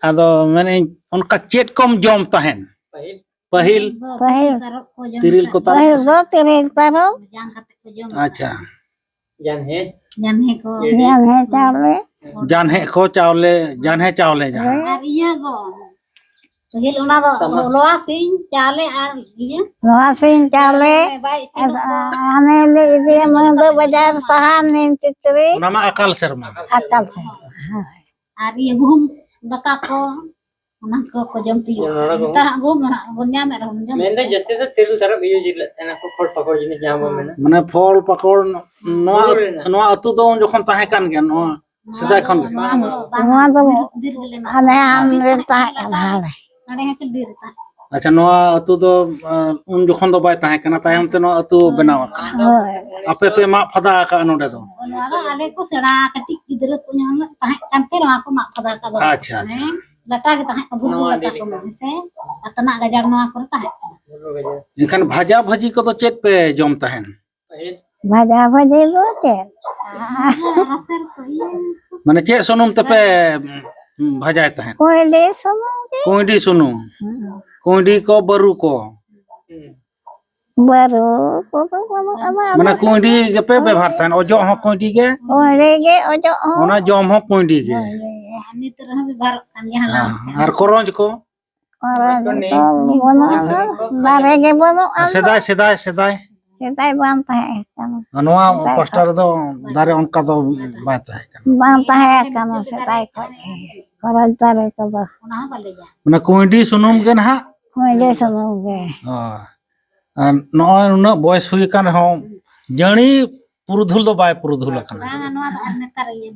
ᱟᱫᱚ ᱢᱮᱱᱮᱫ ᱟᱹᱧ, ᱚᱱᱠᱟ ᱪᱮᱫ ᱠᱚᱢ ᱡᱚᱢ ᱛᱟᱦᱮᱱ? ᱯᱟᱹᱦᱤᱞ? ᱯᱟᱹᱦᱤᱞ ᱯᱟᱹᱦᱤᱞ᱾ ᱛᱟᱨᱚᱵ ᱠᱚ ᱡᱚᱢ ᱛᱤᱨᱤᱞ ᱠᱟᱜ ᱠᱚ ᱛᱟᱨᱚᱵ᱾ ᱯᱟᱹᱦᱤᱞ ᱫᱚ ᱛᱤᱨᱤᱞ ᱛᱟᱨᱚᱵ᱾ ᱡᱟᱝ ᱠᱟᱛᱮ ᱠᱚ ᱡᱚᱢ ᱟᱪᱪᱷᱟ᱾ ᱠᱟᱜ᱾ ᱡᱟᱱᱦᱮ᱾ ᱡᱟᱱᱦᱮ ᱠᱚ᱾ ᱡᱟᱱᱦᱮ ᱪᱟᱣᱞᱮ᱾ ᱡᱟᱱᱦᱮ ᱠᱚ ᱪᱟᱣᱞᱮ, ᱡᱟᱱᱦᱮ ᱪᱟᱣᱞᱮ ᱡᱟᱦᱟᱸ᱾ ᱦᱮᱸ᱾ ᱟᱨ ᱤᱭᱟᱹ ᱠᱚ᱾ ᱯᱟᱹᱦᱤᱞ ᱚᱱᱟ ᱫᱚ ᱥᱟᱢᱟ᱾ ᱞᱚᱣᱟ ᱥᱤᱧ ᱪᱟᱣᱞᱮ ᱟᱨ ᱤᱭᱟᱹ᱾ ᱞᱚᱣᱟ ᱥᱤᱧ ᱪᱟᱣᱞᱮ᱾ ᱵᱟᱭ ᱤᱥᱤᱱᱚᱜ ᱫᱚ᱾ ᱟᱨ ᱦᱟᱱᱮ ᱞᱮ ᱤᱫᱤᱭᱟ ᱢᱟᱹᱫᱟᱹ ᱵᱟᱡᱟᱨ ᱥᱟᱦᱟᱱ ᱱᱤᱢ ᱪᱤᱛᱨᱤ᱾ ᱚᱱᱟ ᱢᱟ ᱟᱠᱟᱞ ᱥᱮᱨᱢᱟ᱾ ᱟᱠᱟᱞ ᱥᱮᱨᱢᱟ, ᱦᱳᱭ᱾ ᱟᱨ ᱤᱭᱟᱹ ᱜᱩᱦᱩᱢ ᱫᱟᱠᱟ ᱠᱚ᱾ ᱚᱱᱟ ᱠᱚ ᱠᱚ ᱡᱚᱢ ᱛᱤᱭᱳᱜ᱾ ᱱᱮᱛᱟᱨ ᱦᱟᱸᱜ ᱜᱳ ᱢᱮᱱᱟᱜ ᱵᱚᱱ ᱧᱟᱢᱮᱫ ᱨᱮᱦᱚᱸ ᱵᱚᱱ ᱡᱚᱢ ᱢᱮᱱᱫᱚ ᱛᱤᱭᱳᱜ᱾ ᱡᱟᱹᱥᱛᱤ ᱫᱚ ᱛᱮᱨᱮᱞ ᱛᱟᱨᱚᱵ ᱜᱮ ᱤᱭᱩᱡᱽ ᱞᱮᱫ ᱛᱟᱦᱮᱱᱟ ᱠᱚ, ᱯᱷᱚᱞ ᱯᱟᱠᱚᱲ ᱡᱤᱱᱤᱥ ᱡᱟᱦᱟᱸ ᱵᱚᱱ ᱢᱮᱱᱟ᱾ ᱢᱟᱱᱮ ᱯᱷᱚᱞ ᱯᱟᱠᱚᱲ ᱱᱚᱣᱟ, ᱵᱩᱨᱩ ᱨᱮᱱᱟᱜ᱾ ᱱᱚᱣᱟ ᱟᱹᱛᱩ ᱫᱚ ᱩᱱ ᱡᱚᱠᱷᱚᱱ ᱛᱟᱦᱮᱸ ᱠᱟᱱ ᱜᱮᱭᱟ, ᱱᱚᱣᱟ ᱥᱮᱫᱟᱭ ᱠᱷᱚᱱ ᱜᱮ? ᱱᱚᱣᱟ ᱫᱚ ᱵᱟᱝ, ᱱᱚᱣᱟ ᱫᱚ ᱵᱤᱨ, ᱵᱤᱨ ᱨᱮᱞᱮ ᱢᱟᱜ ᱦᱟᱱᱮ ᱠᱟᱜᱼᱟ᱾ ᱦᱟᱱ ᱨᱮ ᱛᱟᱦᱮᱸ ᱠᱟᱱᱟ, ᱦᱟᱱᱮ᱾ ᱱᱚᱰᱮ ᱦᱮᱸ ᱥᱮ ᱵᱤᱨ ᱨᱮ ᱛᱟᱦᱮᱸ᱾ ᱟᱪᱪᱷᱟ, ᱱᱚᱣᱟ ᱟᱹᱛᱩ ᱫᱚ, ᱟᱸ, ᱩᱱ ᱡᱚᱠᱷᱚᱱ ᱫᱚ ᱵᱟᱭ ᱛᱟᱦᱮᱸ ᱠᱟᱱᱟ, ᱛᱟᱭᱚᱢ ᱛᱮ ᱱᱚᱣᱟ ᱟᱹᱛᱩ ᱵᱮᱱᱟᱣ ᱟᱠᱟᱱᱟ᱾ ᱦᱳᱭ᱾ ᱟᱯᱮ ᱯᱮ ᱢᱟᱜ ᱯᱷᱟᱫᱟ ᱟᱠᱟᱫᱼᱟ ᱱᱚᱰᱮ ᱫᱚ? ᱱᱚᱣᱟ ᱫᱚ ᱟᱞᱮ ᱠᱚ ᱥᱮᱬᱟ ᱠᱟᱹᱴᱤᱡ ᱜᱤᱫᱽᱨᱟᱹ ᱠᱚ ᱧᱚᱜ ᱛᱟᱦᱮᱸ ᱠᱟᱱᱛᱮ ᱱᱚᱣᱟ ᱠᱚ ᱢᱟᱜ ᱯᱷᱟᱫᱟ ᱟᱠᱟᱫᱟ᱾ ᱟᱪᱪᱷᱟ, ᱟᱪᱪᱷᱟ᱾ ᱦᱮᱸ, ᱞᱟᱴᱟ ᱜᱮ ᱛᱟᱦᱮᱸ ᱠᱟᱱᱟ, ᱵᱩᱨᱩ ᱱᱚᱣᱟ ᱞᱟᱴᱟ ᱤᱫᱤ ᱠᱚ ᱞᱮᱠᱟ᱾ ᱦᱮᱸ ᱥᱮ? ᱟᱛᱱᱟᱜ ᱜᱟᱡᱟᱲ ᱱᱚᱣᱟ ᱠᱚᱨᱮ ᱛᱟᱦᱮᱸ ᱠᱟᱱᱟ᱾ ᱮᱱᱠᱷᱟᱱ ᱵᱷᱟᱡᱟ ᱵᱷᱟᱹᱡᱤ ᱠᱚᱫᱚ ᱪᱮᱫ ᱯᱮ ᱡᱚᱢ ᱛᱟᱦᱮᱱ? ᱵᱷᱟᱡᱟ ᱵᱷᱟᱹᱡᱤ ᱫᱚ ᱪᱮᱫ? ᱢᱟᱱᱮ ᱪᱮᱫ ᱥᱩᱱᱩᱢ ᱛᱮᱯᱮ, ᱩᱸ, ᱵᱷᱟᱡᱟᱭ ᱛᱟᱦᱮᱸᱫ? ᱠᱩᱸᱭᱰᱤ ᱥᱩᱱᱩᱢ ᱜᱮ᱾ ᱠᱩᱸᱭᱰᱤ ᱥᱩᱱᱩᱢ᱾ ᱦᱩᱸ᱾ ᱠᱩᱸᱭᱰᱤ ᱠᱚ, ᱵᱟᱹᱨᱩ ᱠᱚ᱾ ᱵᱟᱹᱨᱩ ᱠᱚᱫᱚ ᱵᱟᱹᱱᱩᱜᱼᱟ, ᱵᱟᱹᱱᱩᱜᱼᱟ᱾ ᱢᱟᱱᱮ ᱠᱩᱸᱭᱰᱤ ᱜᱮᱯᱮ ᱵᱮᱵᱚᱦᱟᱨ ᱛᱟᱦᱮᱸᱫ? ᱚᱡᱚᱜ ᱦᱚᱸ ᱠᱩᱸᱭᱰᱤ ᱜᱮ? ᱠᱩᱸᱭᱰᱤ ᱜᱮ, ᱚᱡᱚᱜ ᱦᱚᱸ᱾ ᱚᱱᱟ ᱡᱚᱢ ᱦᱚᱸ ᱠᱩᱸᱭᱰᱤ ᱜᱮ? ᱦᱳᱭ, ᱦᱳᱭ᱾ ᱟᱨ ᱱᱤᱛ ᱨᱮᱦᱚᱸ ᱵᱮᱵᱚᱦᱟᱨᱚᱜ ᱠᱟᱱ ᱜᱮᱭᱟ, ᱦᱟᱞᱟᱝ ᱦᱮᱸ, ᱠᱟᱛᱮ᱾ ᱟᱨ ᱠᱚᱨᱚᱸᱡᱽ ᱠᱚ? ᱠᱚᱨᱚᱸᱡᱽ ᱠᱚ ᱵᱟᱹᱱᱩᱜᱼᱟ, ᱫᱟᱨᱮ ᱜᱮ ᱵᱟᱹᱱᱩᱜᱼᱟ᱾ ᱥᱮᱫᱟᱭ, ᱥᱮᱫᱟᱭ, ᱥᱮᱫᱟᱭ᱾ ᱥᱮᱫᱟᱭ ᱵᱟᱝ ᱛᱟᱦᱮᱸ ᱠᱟᱱᱟ᱾ ᱟᱨ ᱱᱚᱣᱟ ᱥᱮᱫᱟᱭ ᱯᱟᱥᱴᱟ ᱠᱷᱚᱱ᱾ ᱨᱮᱫᱚ ᱫᱟᱨᱮ ᱚᱱᱠᱟ ᱫᱚ ᱵᱟᱭ ᱛᱟᱦᱮᱸ ᱠᱟᱱᱟ᱾ ᱵᱟᱝ ᱛᱟᱦᱮᱸ ᱠᱟᱱᱟ ᱥᱮᱫᱟᱭ ᱠᱷᱚᱱ ᱜᱮ, ᱠᱚᱨᱚᱪ ᱫᱟᱨᱮ ᱠᱚᱫᱚ᱾ ᱢᱟᱱᱮ ᱠᱩᱸᱭᱰᱤ ᱥᱩᱱᱩᱢ ᱜᱮ ᱱᱟᱦᱟᱜ? ᱠᱩᱸᱭᱰᱤ ᱥᱩᱱᱩᱢ ᱜᱮ᱾ ᱦᱳᱭ᱾ ᱟᱨ ᱱᱚᱜᱼᱚᱭ ᱱᱩᱱᱟᱹᱜ ᱵᱚᱭᱮᱥ ᱦᱩᱭ ᱟᱠᱟᱱ ᱨᱮᱦᱚᱸ ᱡᱟᱹᱱᱤ ᱯᱩᱨᱩᱫᱷᱩᱞ ᱫᱚ ᱵᱟᱭ ᱯᱩᱨᱩᱫᱷᱩᱞ ᱟᱠᱟᱱᱟ᱾ ᱵᱟᱝᱟ, ᱱᱚᱣᱟ ᱫᱚ ᱟᱨ ᱱᱮᱛᱟᱨ ᱤᱭᱟᱹ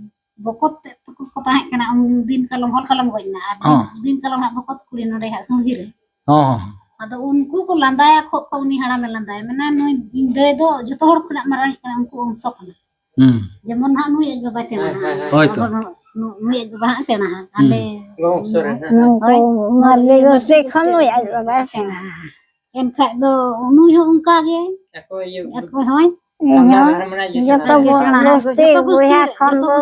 ᱵᱚᱠᱚᱛ ᱛᱮᱫ ᱛᱟᱠᱚ ᱠᱚ ᱛᱟᱦᱮᱸ ᱠᱟᱱᱟ, ᱩᱱ ᱫᱤᱱ ᱠᱟᱞᱚᱢ, ᱦᱚᱲ ᱠᱟᱞᱚᱢ ᱜᱚᱡ ᱮᱱᱟ᱾ ᱟᱨ ᱦᱚᱸ᱾ ᱫᱤᱱ ᱠᱟᱞᱚᱢ ᱦᱟᱸᱜ ᱵᱚᱠᱚᱛ ᱠᱩᱲᱤ ᱱᱚᱰᱮ ᱦᱟᱸᱜ ᱥᱩᱲᱦᱤ ᱨᱮ᱾ ᱦᱚᱸ, ᱦᱚᱸ᱾ ᱟᱫᱚ ᱩᱱᱠᱩ ᱠᱚ ᱞᱟᱸᱫᱟᱭᱟ, ᱠᱷᱚᱜ ᱠᱚ ᱩᱱᱤ ᱦᱟᱲᱟᱢᱮ ᱞᱟᱸᱫᱟᱭᱟ, ᱢᱮᱱᱟ, "ᱱᱩᱭ ᱤᱧ ᱫᱟᱹᱭ ᱫᱚ ᱡᱚᱛᱚ ᱦᱚᱲ ᱠᱷᱚᱱᱟᱜ ᱢᱟᱨᱟᱝ ᱠᱟᱱᱟ, ᱩᱱᱠᱩ ᱚᱝᱥᱚ ᱠᱟᱱᱟ᱾" ᱦᱩᱸ᱾ ᱡᱮᱢᱚᱱ ᱦᱟᱸᱜ ᱱᱩᱭ ᱟᱡ ᱵᱟᱵᱟᱭ ᱥᱮᱬᱟ ᱦᱟᱸᱜ᱾ ᱦᱳᱭ ᱛᱚ᱾ ᱟᱵᱚ ᱱᱩ-, ᱱᱩ-, ᱱᱩᱭ ᱟᱡ ᱵᱟᱵᱟ ᱦᱟᱸᱜ ᱥᱮᱬᱟ ᱦᱟᱸᱜ᱾ ᱦᱩᱸ᱾ ᱟᱞᱮ ᱱᱩᱠᱩ ᱦᱳᱭ᱾ ᱢᱟᱨᱰᱤ ᱜᱳᱥᱴᱤ ᱠᱷᱚᱱ ᱱᱩᱭ ᱟᱡ ᱵᱟᱵᱟᱭ ᱥᱮᱬᱟ ᱦᱟᱸᱜ᱾ ᱮᱱᱠᱷᱟᱡ ᱫᱚ ᱱᱩᱭ ᱦᱚᱸ ᱚᱱᱠᱟ ᱜᱮ᱾ ᱟᱠᱚ ᱤᱭᱟᱹ ᱟᱠᱚ ᱦᱚᱸ᱾ ᱤᱧ ᱦᱚᱸ ᱡᱚᱛᱚ ᱜᱳᱥᱴᱤ ᱵᱚᱭᱦᱟ ᱠᱷᱚᱱ ᱫᱚ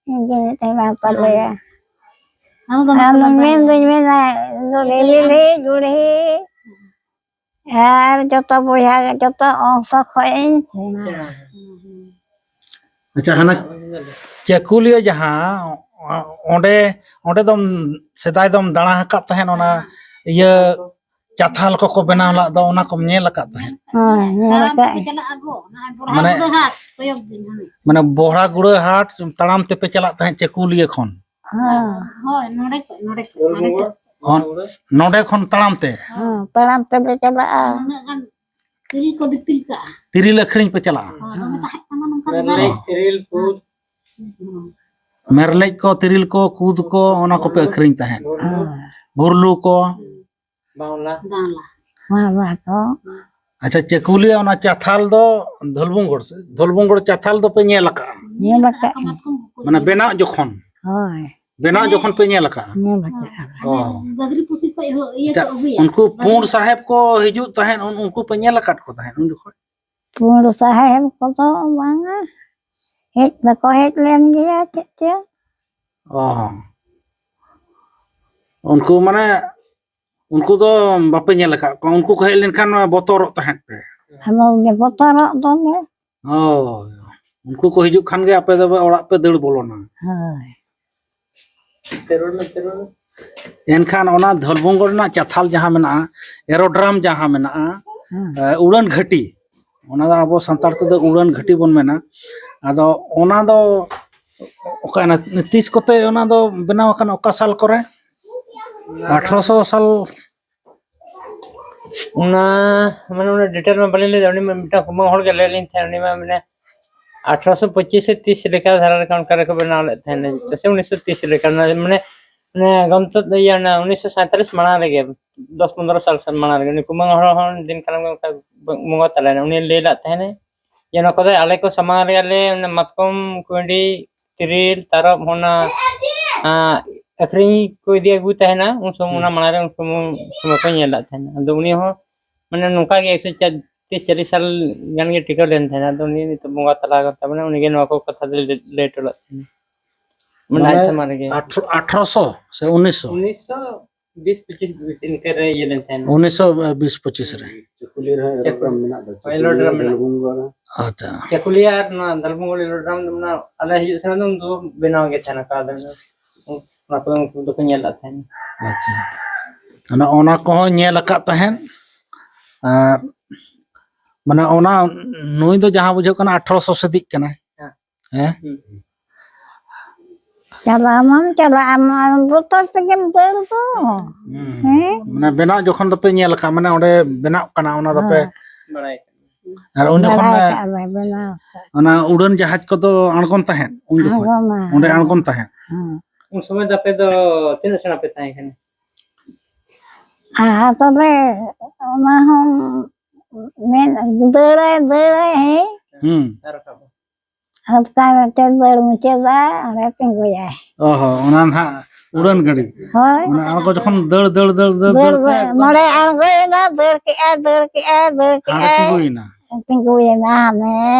ᱤᱧ ᱜᱮ ᱢᱤᱫᱴᱮᱱ ᱢᱮᱱᱟᱜ ᱛᱟᱞᱮᱭᱟ᱾ ᱟᱫᱚ ᱢᱮᱱ ᱫᱩᱧ ᱢᱮᱱᱟ, ᱤᱧ ᱫᱚ ᱞᱤᱞᱤ ᱞᱤ ᱡᱩᱲᱦᱤ ᱟᱨ ᱡᱚᱛᱚ ᱵᱚᱭᱦᱟ ᱜᱮ, ᱡᱚᱛᱚ ᱚᱝᱥᱚ ᱠᱷᱚᱡ ᱤᱧ ᱥᱮᱬᱟ᱾ ᱟᱪᱪᱷᱟ, ᱦᱟᱱᱟ ᱪᱟᱹᱠᱩᱞᱤᱭᱟᱹ ᱡᱟᱦᱟᱸ, ᱚᱸᱰᱮ, ᱚᱸᱰᱮ ᱫᱚᱢ, ᱥᱮᱫᱟᱭ ᱫᱚᱢ ᱫᱟᱬᱟ ᱟᱠᱟᱫ ᱛᱟᱦᱮᱸᱫ, ᱚᱱᱟ ᱤᱭᱟᱹ ᱪᱟᱛᱷᱟᱞ ᱠᱚᱠᱚ ᱵᱮᱱᱟᱣ ᱞᱟᱜ ᱫᱚ, ᱚᱱᱟ ᱠᱚᱢ ᱧᱮᱞ ᱟᱠᱟᱫ ᱛᱟᱦᱮᱸᱫ? ᱦᱳᱭ, ᱧᱮᱞ ᱟᱠᱟᱫ ᱟᱹᱧ᱾ ᱢᱟᱱᱮ, ᱢᱟᱱᱮ ᱵᱚᱦᱲᱟ ᱜᱩᱲᱟᱹ ᱦᱟᱴ ᱛᱟᱲᱟᱢ ᱛᱮᱯᱮ ᱪᱟᱞᱟᱜ ᱛᱟᱦᱮᱸᱫ ᱪᱟᱹᱠᱩᱞᱤᱭᱟᱹ ᱠᱷᱚᱱ? ᱦᱳᱭ᱾ ᱦᱳᱭ, ᱱᱚᱰᱮ ᱠᱷᱚᱱ, ᱱᱚᱰᱮ ᱠᱷᱚᱱ, ᱱᱚᱰᱮ ᱠᱷᱚᱱ᱾ ᱚᱱ-, ᱱᱚᱰᱮ ᱠᱷᱚᱱ ᱛᱟᱲᱟᱢ ᱛᱮ? ᱦᱮᱸ, ᱛᱟᱲᱟᱢ ᱛᱮᱞᱮ ᱪᱟᱞᱟᱜᱼᱟ᱾ ᱩᱱᱟᱹᱜ ᱜᱟᱱ ᱛᱤᱨᱤᱞ ᱠᱚ ᱫᱤᱯᱤᱞ ᱠᱟᱜᱼᱟ᱾ ᱛᱤᱨᱤᱞ ᱟᱹᱠᱷᱨᱤᱧ ᱯᱮ ᱪᱟᱞᱟᱜᱼᱟ? ᱦᱚᱸ, ᱫᱚᱢᱮ ᱛᱟᱦᱮᱸ ᱠᱟᱱᱟ ᱱᱚᱝᱠᱟ ᱫᱚ ᱵᱟᱝ᱾ ᱢᱮᱨᱞᱮᱡ, ᱛᱤᱨᱤᱞ, ᱠᱩᱫ᱾ ᱦᱚᱸ᱾ ᱢᱮᱨᱞᱮᱡ ᱠᱚ, ᱛᱤᱨᱤᱞ ᱠᱚ, ᱠᱩᱫ ᱠᱚ, ᱚᱱᱟ ᱠᱚᱯᱮ ᱟᱹᱠᱷᱨᱤᱧ ᱛᱟᱦᱮᱸᱫ? ᱦᱚᱸ᱾ ᱵᱷᱩᱨᱞᱩ ᱠᱚ? ᱵᱟᱣᱞᱟ᱾ ᱵᱟᱣᱞᱟ᱾ ᱵᱟᱣᱞᱟ ᱠᱚ᱾ ᱟᱪᱪᱷᱟ, ᱪᱟᱹᱠᱩᱞᱤᱭᱟᱹ ᱚᱱᱟ ᱪᱟᱛᱷᱟᱞ ᱫᱚ ᱫᱷᱚᱞᱵᱷᱩᱢᱜᱚᱲ ᱥᱮ? ᱫᱷᱚᱞᱵᱷᱩᱢᱜᱚᱲ ᱪᱟᱛᱷᱟᱞ ᱫᱚᱯᱮ ᱧᱮᱞ ᱟᱠᱟᱫᱼᱟ? ᱧᱮᱞ ᱟᱠᱟᱫᱼᱟ᱾ ᱢᱟᱱᱮ ᱵᱮᱱᱟᱣ ᱡᱚᱠᱷᱚᱱ? ᱦᱳᱭ᱾ ᱵᱮᱱᱟᱣ ᱡᱚᱠᱷᱚᱱ ᱯᱮ ᱧᱮᱞ ᱟᱠᱟᱫᱼᱟ? ᱧᱮᱞ ᱟᱠᱟᱫᱼᱟ᱾ ᱚ᱾ ᱵᱟᱜᱽᱨᱤ ᱯᱩᱥᱤ ᱠᱷᱚᱡ ᱦᱚᱸ ᱤᱭᱟᱹ ᱟᱪᱪᱷᱟ, ᱠᱚ ᱟᱹᱜᱩᱭᱟ᱾ ᱩᱱᱠᱩ ᱯᱩᱸᱰ ᱥᱟᱦᱮᱵ ᱠᱚ ᱦᱤᱡᱩᱜ ᱛᱟᱦᱮᱸᱫ, ᱩᱱ-, ᱩᱱᱠᱩ ᱯᱮ ᱧᱮᱞ ᱟᱠᱟᱫ ᱠᱚ ᱛᱟᱦᱮᱸᱫ ᱩᱱ ᱡᱚᱠᱷᱚᱱ? ᱯᱩᱸᱰ ᱥᱟᱦᱮᱵ ᱠᱚᱫᱚ ᱵᱟᱝᱟ, ᱦᱮᱡ ᱫᱚᱠᱚ ᱦᱮᱡ ᱞᱮᱱ ᱜᱮᱭᱟ, ᱪᱮᱫ ᱪᱚ᱾ ᱚ᱾ ᱩᱱᱠᱩ ᱢᱟᱱᱮ, ᱩᱱᱠᱩ ᱫᱚ ᱵᱟᱯᱮ ᱧᱮᱞ ᱟᱠᱟᱫ ᱠᱚᱣᱟ? ᱩᱱᱠᱩ ᱠᱚ ᱦᱮᱡ ᱞᱮᱱᱠᱷᱟᱱ ᱵᱚᱛᱚᱨᱚᱜ ᱛᱟᱦᱮᱸᱫ ᱯᱮ? ᱟᱫᱚ ᱵᱚᱛᱚᱨᱚᱜ ᱫᱚᱞᱮ᱾ ᱦᱳᱭ, ᱩᱱᱠᱩ ᱠᱚ ᱦᱤᱡᱩᱜ ᱠᱷᱟᱱ ᱜᱮ ᱟᱯᱮ ᱫᱚ ᱚᱲᱟᱜ ᱯᱮ ᱫᱟᱹᱲ ᱵᱚᱞᱚᱱᱟ᱾ ᱦᱳᱭ᱾ ᱮᱱᱠᱷᱟᱱ ᱚᱱᱟ ᱫᱷᱚᱞᱵᱷᱩᱢᱜᱚᱲ ᱨᱮᱱᱟᱜ ᱪᱟᱛᱷᱟᱞ ᱡᱟᱦᱟᱸ ᱢᱮᱱᱟᱜᱼᱟ, ᱮᱨᱳᱰᱨᱟᱢ ᱡᱟᱦᱟᱸ ᱢᱮᱱᱟᱜᱼᱟ, ᱦᱮᱸ᱾ ᱮ, ᱩᱰᱟᱹᱱ ᱜᱷᱟᱹᱴᱤ, ᱚᱱᱟ ᱫᱚ ᱟᱵᱚ ᱥᱟᱱᱛᱟᱲ ᱛᱮᱫᱚ ᱩᱰᱟᱹᱱ ᱜᱷᱟᱹᱴᱤ ᱵᱚᱱ ᱢᱮᱱᱟ᱾ ᱟᱫᱚ ᱚᱱᱟ ᱫᱚ ᱚᱠᱟᱭᱮᱱᱟ? ᱛᱤᱥ ᱠᱚᱛᱮ ᱚᱱᱟ ᱫᱚ ᱵᱮᱱᱟᱣ ᱟᱠᱟᱱᱟ? ᱚᱠᱟ ᱥᱟᱞ ᱠᱚᱨᱮ? ᱟᱴᱷᱨᱚᱥᱚ ᱥᱟᱞ? ᱚᱱᱟ, ᱢᱟᱱᱮ, ᱚᱱᱟ detail ᱢᱟ ᱵᱟᱹᱞᱤᱧ ᱞᱟᱹᱭ ᱫᱟᱲᱮᱭᱟᱜᱼᱟ᱾ ᱩᱱᱤ ᱢᱟ ᱢᱤᱫᱴᱟᱝ ᱠᱩᱢᱟᱹᱝ ᱦᱚᱲ ᱜᱮ ᱞᱟᱹᱭ ᱟᱹᱞᱤᱧ ᱛᱟᱦᱮᱸᱫ, ᱩᱱᱤ ᱢᱟ, ᱢᱟᱱᱮ, ᱟᱴᱷᱨᱚᱥᱚ ᱯᱚᱸᱪᱤᱥ ᱥᱮ ᱛᱤᱥ ᱞᱮᱠᱟ ᱫᱷᱟᱨᱟ ᱞᱮᱠᱟ ᱚᱱᱠᱟ ᱨᱮᱠᱚ ᱵᱮᱱᱟᱣ ᱞᱮᱫ ᱛᱟᱦᱮᱸᱫ, ᱥᱮ ᱩᱱᱤᱥᱥᱚ ᱛᱤᱥ ᱞᱮᱠᱟ, ᱢᱟᱱᱮ, ᱢᱟᱱᱮ, ᱜᱚᱢᱛᱚ ᱤᱭᱟᱹ, ᱚᱱᱟ ᱩᱱᱤᱥᱥᱚ ᱥᱟᱸᱭᱛᱟᱞᱤᱥ ᱢᱟᱲᱟᱝ ᱨᱮᱜᱮ, ᱫᱚᱥ ᱯᱚᱱᱫᱽᱨᱚ ᱥᱟᱞ ᱢᱟᱲᱟᱝ ᱨᱮᱜᱮ, ᱩᱱᱤ ᱠᱩᱢᱟᱹᱝ ᱦᱚᱲ ᱦᱚᱸ ᱫᱤᱱ ᱠᱟᱞᱚᱢ ᱜᱮ ᱚᱱᱠᱟ ᱵᱚᱸᱜᱟ ᱛᱟᱞᱟᱭᱮᱱᱟ᱾ ᱩᱱᱤ ᱞᱟᱹᱭ ᱞᱮᱫ ᱛᱟᱦᱮᱸᱫ ᱡᱮ, ᱱᱚᱣᱟ ᱠᱚᱫᱚ ᱟᱞᱮ ᱠᱚ ᱥᱟᱢᱟᱝ ᱨᱮᱜᱮ ᱟᱞᱮ ᱚᱱᱟ ᱢᱟᱛᱠᱚᱢ, ᱠᱩᱸᱭᱰᱤ, ᱛᱤᱨᱤᱞ, ᱛᱟᱨᱚᱵ, ᱚᱱᱟ, ᱟᱸ, ᱟᱹᱠᱷᱨᱤᱧ ᱠᱚ ᱤᱫᱤ ᱟᱹᱜᱩᱭ ᱛᱟᱦᱮᱱᱟ, ᱩᱱ ᱥᱚᱢᱚᱭ, ᱚᱱᱟ ᱦᱩᱸ᱾ ᱢᱟᱲᱟᱝ ᱨᱮ ᱩᱱ ᱥᱚᱢᱚᱭ, ᱥᱚᱢᱚᱭ ᱠᱚ ᱧᱮᱞ ᱞᱮᱫ ᱛᱟᱦᱮᱱᱟ᱾ ᱟᱫᱚ ᱩᱱᱤ ᱦᱚᱸ, ᱢᱟᱱᱮ, ᱱᱚᱝᱠᱟ ᱜᱮ ᱮᱠᱥᱚ ᱛᱤᱨᱤᱥ ᱪᱟᱞᱞᱤᱥ ᱥᱟᱞ ᱜᱟᱱ ᱜᱮ ᱴᱤᱠᱟᱹᱣ ᱞᱮᱱ ᱛᱟᱦᱮᱱᱟ᱾ ᱟᱫᱚ ᱩᱱᱤ ᱱᱤᱛᱚᱜ ᱵᱚᱸᱜᱟ ᱛᱟᱞᱟ ᱟᱠᱟᱱ ᱛᱟᱵᱚᱱᱟ, ᱩᱱᱤ ᱜᱮ ᱱᱚᱣᱟ ᱠᱚ ᱠᱟᱛᱷᱟ ᱫᱚᱭ ᱞᱟᱹᱭ, ᱞᱟᱹᱭ ᱦᱚᱴᱚ ᱞᱮᱫ ᱛᱟᱦᱮᱱᱟ᱾ ᱢᱟᱱᱮ, ᱢᱟᱱᱮ, ᱟᱡ ᱥᱟᱢᱟᱝ ᱨᱮᱜᱮ᱾ ᱟᱴᱷᱨᱚ-, ᱟᱴᱷᱨᱚᱥᱚ ᱥᱮ ᱩᱱᱤᱥᱥᱚ? ᱩᱱᱤᱥᱥᱚ ᱵᱤᱥ ᱯᱚᱸᱪᱤᱥ ᱤᱱᱠᱟᱹ ᱨᱮ ᱤᱭᱟᱹ ᱞᱮᱱ ᱛᱟᱦᱮᱱᱟ᱾ ᱩᱱᱤᱥᱥᱚ ᱵᱤᱥ ᱯᱚᱸᱪᱤᱥ ᱨᱮ᱾ ᱪᱟᱹᱠᱩᱞᱤᱭᱟᱹ ᱨᱮᱦᱚᱸ ᱪᱟᱹᱠᱩ-, ᱮᱨᱳᱰᱨᱟᱢ ᱢᱮᱱᱟᱜ ᱫᱚ, ᱦᱳᱭ, ᱮᱨᱳᱰᱨᱟᱢ ᱪᱟᱹᱠᱩᱞᱤᱭᱟᱹ ᱢᱮᱱᱟᱜ᱾ ᱫᱷᱚᱞᱵᱷᱩᱢᱜᱚᱲ ᱨᱮ᱾ ᱟᱪᱪᱷᱟ᱾ ᱪᱟᱹᱠᱩᱞᱤᱭᱟᱹ ᱟᱨ ᱱᱚᱣᱟ ᱫᱷᱚᱞᱵᱷᱩᱢᱜᱚᱲ ᱮᱨᱳᱰᱨᱟᱢ ᱫᱚ ᱢᱮᱱᱟᱜ, ᱟᱞᱮ ᱦᱤᱡᱩᱜ ᱥᱮᱱᱚᱜ ᱫᱚ ᱩᱱ ᱫᱚ ᱵᱮᱱᱟᱣ ᱜᱮ ᱛᱟᱦᱮᱱᱟ, ᱚᱠᱟ ᱫᱚ ᱚᱱᱟ ᱠᱚᱫᱚ ᱩᱱᱠᱩ ᱫᱚᱠᱚ ᱧᱮᱞ ᱞᱮᱫ ᱛᱟᱦᱮᱱᱟ᱾ ᱟᱪᱪᱷᱟ᱾ ᱚᱱᱟ, ᱚᱱᱟ ᱠᱚᱦᱚᱸ ᱧᱮᱞ ᱟᱠᱟᱫ ᱛᱟᱦᱮᱸᱫ᱾ ᱟᱨ ᱢᱟᱱᱮ ᱚᱱᱟ, ᱱᱩᱭ ᱫᱚ ᱡᱟᱦᱟᱸ ᱵᱩᱡᱷᱟᱹᱜ ᱠᱟᱱᱟ ᱟᱴᱷᱨᱚᱥᱚ ᱥᱮᱫᱤᱡ ᱠᱟᱱᱟᱭ᱾ ᱦᱮᱸ᱾ ᱦᱮᱸ? ᱦᱩᱸ᱾ ᱪᱟᱞᱟᱣ ᱢᱟᱢ ᱪᱟᱞᱟᱜᱼᱟ, ᱟᱢ ᱵᱚᱛᱚᱨ ᱛᱮᱜᱮᱢ ᱫᱟᱹᱲ ᱫᱚ᱾ ᱦᱩᱸ᱾ ᱦᱮᱸ? ᱢᱟᱱᱮ ᱵᱮᱱᱟᱣ ᱡᱚᱠᱷᱚᱱ ᱫᱚᱯᱮ ᱧᱮᱞ ᱟᱠᱟᱫ, ᱢᱟᱱᱮ ᱚᱸᱰᱮ ᱵᱮᱱᱟᱜ ᱠᱟᱱᱟ, ᱚᱱᱟ ᱫᱚᱯᱮ ᱦᱮᱸ᱾ ᱵᱟᱲᱟᱭ ᱠᱟᱱᱟ᱾ ᱟᱨ ᱩᱱ ᱡᱚᱠᱷᱚᱱ ᱵᱟᱲᱟᱭ ᱚᱱᱟ, ᱠᱟᱜᱼᱟ ᱞᱮ, ᱵᱮᱱᱟᱣ ᱠᱟᱜᱼᱟ᱾ ᱚᱱᱟ ᱩᱰᱟᱹᱱ ᱡᱟᱦᱟᱡᱽ ᱠᱚᱫᱚ ᱟᱬᱜᱚᱱ ᱛᱟᱦᱮᱸᱫ ᱩᱱ ᱡᱚᱠᱷᱚᱱ? ᱟᱬᱜᱚᱱᱟ᱾ ᱚᱸᱰᱮ ᱟᱬᱜᱚᱱ ᱛᱟᱦᱮᱸᱫ? ᱦᱮᱸ᱾ ᱩᱱ ᱥᱚᱢᱚᱭ ᱫᱚ ᱟᱯᱮ ᱫᱚ ᱛᱤᱱᱟᱹᱜ ᱥᱮᱬᱟ ᱯᱮ ᱛᱟᱦᱮᱸ ᱠᱟᱱᱟ? ᱟᱨ ᱛᱚᱵᱮ ᱚᱱᱟ ᱦᱚᱸ ᱢᱮᱱ, ᱫᱟᱹᱲᱟᱭ, ᱫᱟᱹᱲᱟᱭ, ᱦᱮᱸ᱾ ᱦᱩᱸ᱾ ᱟᱨ ᱨᱟᱠᱟᱵᱟ᱾ ᱦᱟᱯᱛᱟ ᱢᱤᱫᱴᱮᱱ ᱫᱟᱹᱲ ᱢᱩᱪᱟᱹᱫᱟ, ᱚᱸᱰᱮ ᱛᱤᱸᱜᱩᱭᱟᱭ᱾ ᱚ ᱦᱚᱸ, ᱚᱱᱟ ᱱᱟᱦᱟᱜ ᱩᱰᱟᱹᱱ ᱜᱟᱹᱰᱤ᱾ ᱦᱳᱭ᱾ ᱚᱱᱟ ᱟᱬᱜᱚ ᱡᱚᱠᱷᱚᱱ ᱫᱟᱹᱲ, ᱫᱟᱹᱲ, ᱫᱟᱹᱲ, ᱫᱟᱹᱲ, ᱫᱟᱹᱲ ᱫᱟᱹᱲ, ᱛᱮ ᱱᱚᱰᱮ ᱟᱬᱜᱚᱭᱮᱱᱟ, ᱫᱟᱹᱲ ᱠᱮᱜᱼᱟᱭ, ᱫᱟᱹᱲ ᱠᱮᱜᱼᱟᱭ, ᱫᱟᱹᱲ ᱦᱟᱸᱰᱮ ᱠᱮᱜᱼᱟᱭ᱾ ᱛᱤᱸᱜᱩᱭᱮᱱᱟ᱾ ᱛᱤᱸᱜᱩᱭᱮᱱᱟ, ᱦᱟᱱᱮ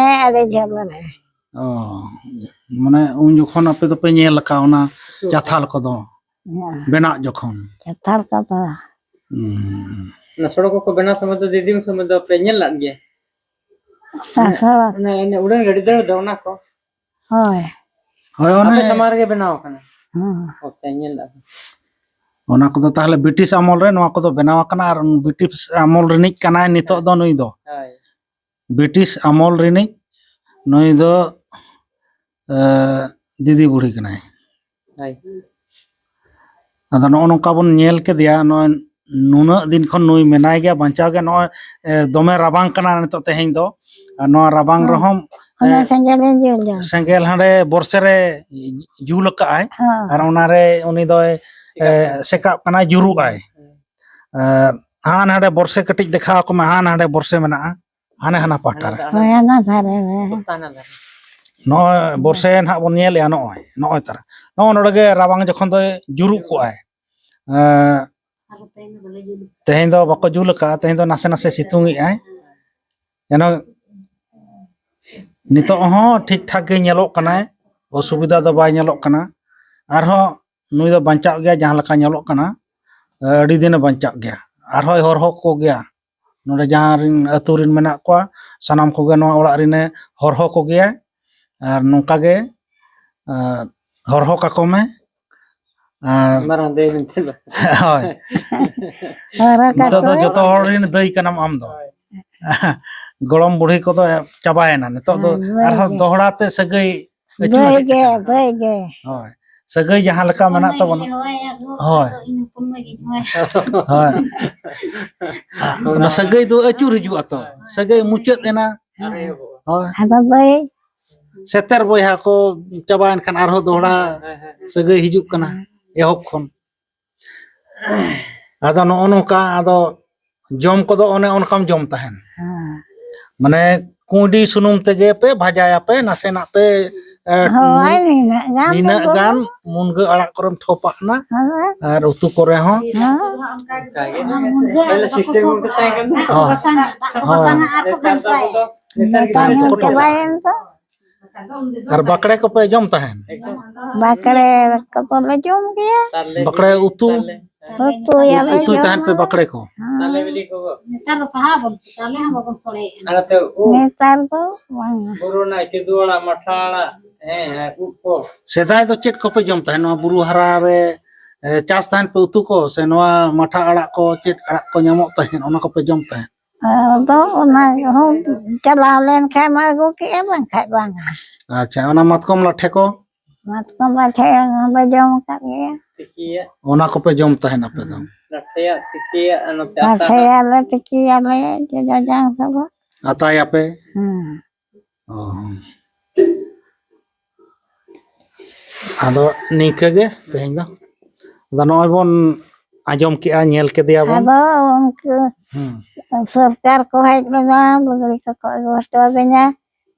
ᱟᱹᱰᱤ ᱡᱷᱟᱹᱞ ᱨᱮ᱾ ᱚ, ᱢᱟᱱᱮ ᱩᱱ ᱡᱚᱠᱷᱚᱱ ᱟᱯᱮ ᱫᱚᱯᱮ ᱧᱮᱞ ᱟᱠᱟᱫ ᱚᱱᱟ ᱥᱩᱨ ᱪᱟᱛᱷᱟᱞ ᱠᱚᱫᱚ ᱦᱮᱸ᱾ ᱵᱮᱱᱟᱜ ᱡᱚᱠᱷᱚᱱ? ᱪᱟᱛᱷᱟᱞ ᱠᱚᱫᱚ᱾ ᱦᱩᱸ᱾ ᱚᱱᱟ ᱥᱚᱲᱚᱠ ᱠᱚᱠᱚ ᱵᱮᱱᱟᱣ ᱥᱚᱢᱚᱭ ᱫᱚ ᱫᱤᱫᱤ ᱩᱱ ᱥᱚᱢᱚᱭ ᱫᱚ ᱯᱮ ᱧᱮᱞ ᱞᱟᱫ ᱜᱮᱭᱟ? ᱚᱠᱟ ᱚᱱᱮ, ᱥᱚᱲᱚᱠ? ᱚᱱᱮ, ᱚᱱᱮ ᱩᱰᱟᱹᱱ ᱜᱟᱹᱰᱤ ᱫᱟᱹᱲ ᱫᱚ ᱚᱱᱟ ᱠᱚ? ᱦᱳᱭ᱾ ᱦᱳᱭ, ᱚᱱᱮ ᱟᱯᱮ ᱥᱟᱢᱟᱝ ᱨᱮᱜᱮ ᱵᱮᱱᱟᱣ ᱟᱠᱟᱱᱟ? ᱦᱮᱸ᱾ ᱚ, ᱯᱮ ᱧᱮᱞ ᱞᱟᱫ᱾ ᱚᱱᱟ ᱠᱚᱫᱚ ᱛᱟᱦᱚᱞᱮ ᱵᱨᱤᱴᱤᱥ ᱟᱢᱚᱞ ᱨᱮ ᱱᱚᱣᱟ ᱠᱚᱫᱚ ᱵᱮᱱᱟᱣ ᱟᱠᱟᱱᱟ, ᱟᱨ ᱵᱨᱤᱴᱤᱥ ᱟᱢᱚᱞ ᱨᱤᱱᱤᱡ ᱠᱟᱱᱟᱭ ᱱᱤᱛᱚᱜ ᱫᱚ ᱱᱩᱭ ᱫᱚ᱾ ᱦᱳᱭ᱾ ᱵᱨᱤᱴᱤᱥ ᱟᱢᱚᱞ ᱨᱤᱱᱤᱡ ᱱᱩᱭ ᱫᱚ, ᱮ, ᱫᱤᱫᱤ ᱵᱩᱲᱦᱤ ᱠᱟᱱᱟᱭ᱾ ᱦᱳᱭ᱾ ᱟᱫᱚ ᱱᱚᱜᱼᱚ ᱱᱚᱝᱠᱟ ᱵᱚᱱ ᱧᱮᱞ ᱠᱮᱫᱮᱭᱟ, ᱱᱚᱜᱼᱚᱭ ᱱᱩᱱᱟᱹᱜ ᱫᱤᱱ ᱠᱷᱚᱱ ᱱᱩᱭ ᱢᱮᱱᱟᱭ ᱜᱮᱭᱟ ᱵᱟᱧᱪᱟᱣ ᱜᱮ᱾ ᱱᱚᱜᱼᱚᱭ, ᱮ, ᱫᱚᱢᱮ ᱨᱟᱵᱟᱝ ᱠᱟᱱᱟ ᱱᱤᱛᱚᱜ ᱛᱮᱦᱮᱧ ᱫᱚ, ᱟᱨ ᱱᱚᱣᱟ ᱨᱟᱵᱟᱝ ᱦᱚᱸ᱾ ᱨᱮᱦᱚᱸ, ᱚᱱᱟ ᱮ, ᱥᱮᱸᱜᱮᱞ ᱮ ᱡᱩᱞ ᱫᱟ᱾ ᱥᱮᱸᱜᱮᱞ ᱦᱟᱸᱰᱮ ᱵᱚᱨᱥᱮ ᱨᱮ ᱡᱩᱞ ᱟᱠᱟᱜᱼᱟᱭ, ᱦᱚᱸ᱾ ᱟᱨ ᱚᱱᱟᱨᱮ ᱩᱱᱤ ᱫᱚᱭ, ᱮ, ᱥᱮᱠᱟᱜ ᱠᱟᱱᱟ, ᱡᱩᱨᱩᱜ ᱟᱭ᱾ ᱟᱨ ᱦᱟᱱᱟ ᱦᱟᱸᱰᱮ ᱵᱚᱨᱥᱮ ᱠᱟᱹᱴᱤᱡ ᱫᱮᱠᱷᱟᱣ ᱟᱠᱚ ᱢᱮ, ᱦᱟᱱᱟ ᱦᱟᱸᱰᱮ ᱵᱚᱨᱥᱮ ᱢᱮᱱᱟᱜᱼᱟ᱾ ᱦᱟᱱᱮ ᱦᱟᱱᱟ ᱯᱟᱦᱴᱟ ᱨᱮ᱾ ᱦᱳᱭ, ᱦᱟᱱᱟ ᱫᱷᱟᱨᱮ ᱨᱮ᱾ ᱱᱚᱜᱼᱚᱭ ᱵᱚᱨᱥᱮ ᱱᱟᱦᱟᱜ ᱵᱚᱱ ᱧᱮᱞᱮᱜᱼᱟ, ᱱᱚᱜᱼᱚᱭ, ᱱᱚᱜᱼᱚᱭ ᱛᱟᱨᱟ᱾ ᱱᱚᱜᱼᱚᱭ ᱱᱚᱰᱮ ᱜᱮ ᱨᱟᱵᱟᱝ ᱡᱚᱠᱷᱚᱱ ᱫᱚᱭ ᱡᱩᱨᱩᱜ ᱠᱚᱜᱼᱟᱭ᱾ ᱮᱸ, ᱛᱮᱦᱮᱧ ᱫᱚ ᱵᱟᱠᱚ ᱡᱩᱞ ᱟᱠᱟᱫᱼᱟ, ᱛᱮᱦᱮᱧ ᱫᱚ ᱱᱟᱥᱮ ᱱᱟᱥᱮ ᱥᱤᱛᱩᱝ ᱮᱜᱼᱟᱭ᱾ ᱮᱱᱦᱚᱸ ᱱᱤᱛᱚᱜ ᱦᱚᱸ ᱴᱷᱤᱠ ᱴᱷᱟᱠ ᱜᱮ ᱧᱮᱞᱚᱜ ᱠᱟᱱᱟᱭ, ᱚᱥᱩᱵᱤᱫᱷᱟ ᱫᱚ ᱵᱟᱭ ᱧᱮᱞᱚᱜ ᱠᱟᱱᱟ᱾ ᱟᱨᱦᱚᱸ ᱱᱩᱭ ᱫᱚ ᱵᱟᱧᱪᱟᱜ ᱜᱮᱭᱟ, ᱡᱟᱦᱟᱸ ᱞᱮᱠᱟ ᱧᱮᱞᱚᱜ ᱠᱟᱱᱟ, ᱟᱹᱰᱤ ᱫᱤᱱᱮ ᱵᱟᱧᱪᱟᱜ ᱜᱮᱭᱟ᱾ ᱟᱨᱦᱚᱸᱭ ᱦᱚᱨᱦᱚ ᱠᱚᱜᱮᱭᱟ᱾ ᱱᱚᱰᱮ ᱡᱟᱦᱟᱸ ᱨᱤᱱ ᱟᱹᱛᱩ ᱨᱤᱱ ᱢᱮᱱᱟᱜ ᱠᱚᱣᱟ, ᱥᱟᱱᱟᱢ ᱠᱚᱜᱮ ᱱᱚᱣᱟ ᱚᱲᱟᱜ ᱨᱤᱱᱮ ᱦᱚᱨᱦᱚ ᱠᱚᱜᱮᱭᱟ᱾ ᱟᱨ ᱱᱚᱝᱠᱟ ᱜᱮ, ᱟᱨ ᱦᱚᱨᱦᱚ ᱠᱟᱠᱚ ᱢᱮ᱾ ᱟᱨ ᱢᱟᱨᱟᱝ ᱫᱟᱹᱭ ᱢᱮᱱᱛᱮ ᱫᱚ᱾ ᱦᱳᱭ᱾ ᱦᱚᱨᱦᱚ ᱱᱤᱛᱚᱜ ᱫᱚ ᱠᱟᱠᱚ᱾ ᱡᱚᱛᱚ ᱦᱚᱲ ᱨᱤᱱ ᱫᱟᱹᱭ ᱠᱟᱱᱟᱢ ᱟᱢ ᱫᱚ᱾ ᱦᱳᱭ᱾ ᱜᱚᱲᱚᱢ ᱵᱩᱲᱦᱤ ᱠᱚᱫᱚ ᱪᱟᱵᱟᱭᱮᱱᱟ᱾ ᱱᱤᱛᱚᱜ ᱫᱚ ᱦᱳᱭ, ᱫᱟᱹᱭ ᱟᱨᱦᱚᱸ ᱜᱮ᱾ ᱫᱚᱦᱲᱟ ᱛᱮ ᱥᱟᱹᱜᱟᱹᱭ ᱟᱹᱪᱩᱨ ᱫᱟᱹᱭ ᱦᱮᱡ ᱜᱮ, ᱟᱠᱟᱱᱟ᱾ ᱫᱟᱹᱭ ᱜᱮ᱾ ᱦᱳᱭ᱾ ᱥᱟᱹᱜᱟᱹᱭ ᱡᱟᱦᱟᱸ ᱞᱮᱠᱟ ᱢᱮᱱᱟᱜ ᱛᱟᱵᱚᱱᱟ᱾ ᱦᱳᱭ᱾ ᱦᱳᱭ᱾ ᱦᱳᱭ᱾ ᱚᱱᱟ ᱥᱟᱹᱜᱟᱹᱭ ᱫᱚ ᱟᱹᱪᱩᱨ ᱦᱤᱡᱩᱜᱼᱟ ᱛᱚ᱾ ᱥᱟᱹᱜᱟᱹᱭ ᱢᱩᱪᱟᱹᱫ ᱮᱱᱟ᱾ ᱦᱳᱭ᱾ ᱟᱫᱚ ᱵᱟᱹᱭ ᱥᱮᱛᱮᱨ ᱵᱚᱭᱦᱟ ᱠᱚ ᱪᱟᱵᱟᱭᱮᱱ ᱠᱷᱟᱱ ᱟᱨᱦᱚᱸ ᱫᱚᱦᱲᱟ ᱥᱟᱹᱜᱟᱹᱭ ᱦᱤᱡᱩᱜ ᱠᱟᱱᱟ ᱮᱦᱚᱵ ᱠᱷᱚᱱ᱾ ᱟᱫᱚ ᱱᱚᱜᱼᱚ ᱱᱚᱝᱠᱟ, ᱟᱫᱚ ᱡᱚᱢ ᱠᱚᱫᱚ ᱚᱱᱮ ᱚᱱᱠᱟᱢ ᱡᱚᱢ ᱛᱟᱦᱮᱱ᱾ ᱦᱮᱸ᱾ ᱢᱟᱱᱮ ᱠᱩᱸᱭᱰᱤ ᱥᱩᱱᱩᱢ ᱛᱮᱜᱮ ᱯᱮ ᱵᱷᱟᱡᱟᱭᱟᱯᱮ, ᱱᱟᱥᱮᱱᱟᱜ ᱯᱮ, ᱮ, ᱦᱳᱭ, ᱱᱤᱱᱟᱹᱜ ᱜᱟᱱ ᱱᱤᱱᱟᱹᱜ ᱫᱚ ᱜᱟᱱ ᱵᱟᱝ᱾ ᱢᱩᱱᱜᱟᱹ ᱟᱲᱟᱜ ᱠᱚᱨᱮᱢ ᱛᱷᱚᱯᱟᱜ ᱮᱱᱟ᱾ ᱦᱳᱭ᱾ ᱟᱨ ᱩᱛᱩ ᱠᱚᱨᱮ ᱦᱚᱸ᱾ ᱦᱮᱸ᱾ ᱚᱱᱠᱟ ᱜᱮ᱾ ᱢᱩᱱᱜᱟᱹ ᱟᱲᱟᱜ ᱫᱚ ᱵᱟᱠᱚ ᱛᱷᱚᱯᱟᱜᱼᱟ᱾ ᱫᱟᱜ ᱠᱚ ᱦᱳᱭ᱾ ᱵᱟᱥᱟᱝᱟ, ᱫᱟᱜ ᱠᱚ ᱱᱮᱛᱟᱨ ᱵᱟᱥᱟᱝᱟ ᱫᱚ, ᱟᱨ ᱠᱚ ᱱᱮᱛᱟᱨ ᱜᱷᱟᱱᱴᱟᱭᱟ᱾ ᱫᱚ, ᱱᱮᱛᱟᱨ ᱱᱮᱛᱟᱨ ᱜᱤᱫᱽᱨᱟᱹ ᱫᱚ ᱠᱚ ᱪᱟᱵᱟᱭᱮᱱ ᱫᱚ᱾ ᱟᱨ ᱵᱟᱠᱲᱮ ᱠᱚᱯᱮ ᱡᱚᱢ ᱛᱟᱦᱮᱱ? ᱮᱠᱫᱚᱢ᱾ ᱵᱟᱠᱲᱮ ᱠᱚᱫᱚ ᱞᱮ ᱡᱚᱢ ᱜᱮᱭᱟ᱾ ᱛᱟᱨᱞᱮ, ᱵᱟᱠᱲᱮ ᱩᱛᱩ? ᱛᱟᱨᱞᱮ᱾ ᱩᱛᱩᱭᱟᱞᱮ, ᱩᱛᱩᱭ ᱡᱚᱢ ᱛᱟᱦᱮᱱ ᱯᱮ ᱦᱚᱸ᱾ ᱵᱟᱠᱲᱮ ᱠᱚ? ᱦᱮᱸ᱾ ᱛᱟᱨᱞᱮ ᱵᱤᱞᱤ ᱠᱚ᱾ ᱱᱮᱛᱟᱨ ᱫᱚ ᱥᱟᱦᱟ ᱵᱟᱹᱱᱩᱜ, ᱛᱟᱞᱮ ᱦᱚᱸ ᱵᱟᱵᱚᱱ ᱥᱚᱲᱮᱭᱮᱫᱼᱟ᱾ ᱟᱨ ᱱᱚᱛᱮ ᱩᱫ᱾ ᱱᱮᱛᱟᱨ ᱫᱚ ᱵᱟᱝᱟ᱾ ᱵᱩᱨᱩ ᱨᱮᱱᱟᱜ ᱠᱤᱫᱩ ᱟᱲᱟᱜ, ᱢᱟᱴᱷᱟ ᱟᱲᱟᱜ, ᱦᱮᱸ, ᱦᱮᱸ, ᱩᱫ ᱠᱚ᱾ ᱥᱮᱫᱟᱭ ᱫᱚ ᱪᱮᱫ ᱠᱚᱯᱮ ᱡᱚᱢ ᱛᱟᱦᱮᱸᱫ? ᱱᱚᱣᱟ ᱵᱩᱨᱩ ᱦᱟᱨᱟ ᱨᱮ, ᱮ, ᱪᱟᱥ ᱛᱟᱦᱮᱸᱫ ᱯᱮ ᱩᱛᱩ ᱠᱚ, ᱥᱮ ᱱᱚᱣᱟ ᱢᱟᱴᱷᱟ ᱟᱲᱟᱜ ᱠᱚ, ᱪᱮᱫ ᱟᱲᱟᱜ ᱠᱚ ᱧᱟᱢᱚᱜ ᱛᱟᱦᱮᱸᱫ, ᱚᱱᱟ ᱠᱚᱯᱮ ᱡᱚᱢ ᱛᱟᱦᱮᱸᱫ? ᱟᱫᱚ ᱚᱱᱟ ᱦᱚᱸ ᱪᱟᱞᱟᱣ ᱞᱮᱱ ᱠᱷᱟᱡ ᱢᱟ ᱟᱹᱜᱩ ᱠᱮᱜᱼᱟ, ᱵᱟᱝᱠᱷᱟᱡ ᱵᱟᱝᱟ᱾ ᱟᱪᱪᱷᱟ, ᱚᱱᱟ ᱢᱟᱛᱠᱚᱢ ᱞᱟᱴᱷᱮ ᱠᱚ? ᱢᱟᱛᱠᱚᱢ ᱞᱟᱴᱷᱮ ᱦᱚᱸᱞᱮ ᱡᱚᱢ ᱟᱠᱟᱫ ᱜᱮᱭᱟ᱾ ᱛᱤᱠᱤᱭᱟᱜ᱾ ᱚᱱᱟ ᱠᱚᱯᱮ ᱡᱚᱢ ᱛᱟᱦᱮᱱ ᱟᱯᱮ ᱫᱚ? ᱞᱟᱴᱷᱮᱭᱟᱜ, ᱛᱤᱠᱤᱭᱟᱜ, ᱟᱨ ᱱᱚᱛᱮ ᱟᱛᱟᱭᱟᱜ᱾ ᱞᱟᱴᱷᱮᱭᱟᱞᱮ, ᱛᱤᱠᱤᱭᱟᱞᱮ, ᱡᱚᱡᱚ ᱡᱟᱝ ᱠᱚᱫᱚ᱾ ᱟᱛᱟᱭᱟᱯᱮ? ᱦᱮᱸ᱾ ᱚ᱾ ᱟᱫᱚ ᱱᱤᱝᱠᱟᱹ ᱜᱮ ᱛᱮᱦᱮᱧ ᱫᱚ᱾ ᱟᱫᱚ ᱱᱚᱜᱼᱚᱭ ᱵᱚᱱ ᱟᱸᱡᱚᱢ ᱠᱮᱜᱼᱟ, ᱧᱮᱞ ᱠᱮᱫᱮᱭᱟ ᱵᱚᱱ᱾ ᱟᱫᱚ ᱩᱱᱠᱩ ᱦᱩᱸ᱾ ᱥᱚᱨᱠᱟᱨ ᱠᱚ ᱦᱮᱡ ᱞᱮᱱᱟ, ᱞᱩᱜᱽᱲᱤ ᱠᱚᱠᱚ ᱟᱹᱜᱩ ᱦᱚᱴᱚ ᱟᱹᱫᱤᱧᱟ᱾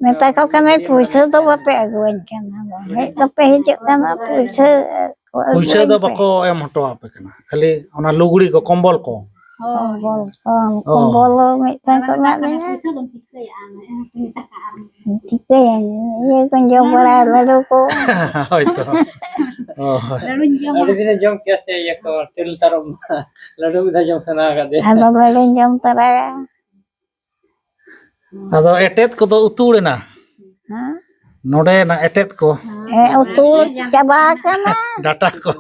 ᱢᱮᱛᱟ ᱠᱚ ᱠᱟᱹᱱᱟᱹᱧ, "ᱯᱩᱭᱥᱟᱹ ᱫᱚ ᱵᱟᱯᱮ ᱟᱹᱜᱩᱣᱟᱹᱧ ᱠᱟᱱᱟ, ᱦᱮᱡ ᱫᱚᱯᱮ ᱦᱤᱡᱩᱜ ᱠᱟᱱᱟ, ᱯᱩᱭᱥᱟᱹ ᱠᱚ ᱯᱩᱭᱥᱟᱹ ᱫᱚ ᱟᱹᱜᱩᱣᱟᱹᱧ ᱯᱮ᱾" ᱵᱟᱠᱚ ᱮᱢ ᱦᱚᱴᱚ ᱟᱯᱮ ᱠᱟᱱᱟ, ᱠᱷᱟᱹᱞᱤ ᱚᱱᱟ ᱞᱩᱜᱽᱲᱤ ᱠᱚ, ᱠᱚᱢᱵᱚᱞ ᱠᱚ᱾ ᱠᱚᱢᱵᱚᱞ ᱠᱚ, ᱚ᱾ ᱠᱚᱢᱵᱚᱞ ᱢᱤᱫᱴᱟᱝ ᱠᱚ ᱮᱢᱟᱫ ᱞᱤᱧᱟ᱾ ᱪᱤᱠᱟᱹᱭᱟᱹᱧ, ᱤᱭᱟᱹ ᱠᱚᱧ ᱡᱚᱢ ᱵᱟᱲᱟᱭᱟ, ᱞᱟᱹᱰᱩ ᱠᱚ᱾ ᱦᱳᱭᱛᱚ᱾ ᱚ, ᱦᱳᱭ᱾ ᱞᱟᱹᱰᱩᱧ ᱡᱚᱢᱟ᱾ ᱟᱹᱰᱤ ᱫᱤᱱᱮ ᱡᱚᱢ ᱠᱮᱭᱟ ᱥᱮ ᱤᱭᱟᱹ ᱠᱚ, ᱛᱤᱨᱤᱞ ᱛᱟᱨᱚᱵ᱾ ᱞᱟᱹᱰᱩ ᱢᱤᱫ ᱫᱷᱟᱣ ᱡᱚᱢ ᱥᱟᱱᱟ ᱟᱠᱟᱫᱮᱭᱟ᱾ ᱟᱫᱚ ᱞᱟᱹᱰᱩᱧ ᱡᱚᱢ ᱛᱚᱨᱟᱭᱟ᱾ ᱟᱫᱚ ᱮᱴᱮᱫ ᱠᱚᱫᱚ ᱩᱛᱩᱲ ᱮᱱᱟ? ᱦᱮᱸ? ᱱᱚᱰᱮᱱᱟᱜ ᱮᱴᱮᱫ ᱠᱚ? ᱦᱮᱸ, ᱩᱛᱩᱲ ᱪᱟᱵᱟ ᱟᱠᱟᱱᱟ᱾ ᱰᱟᱴᱟ ᱠᱚ?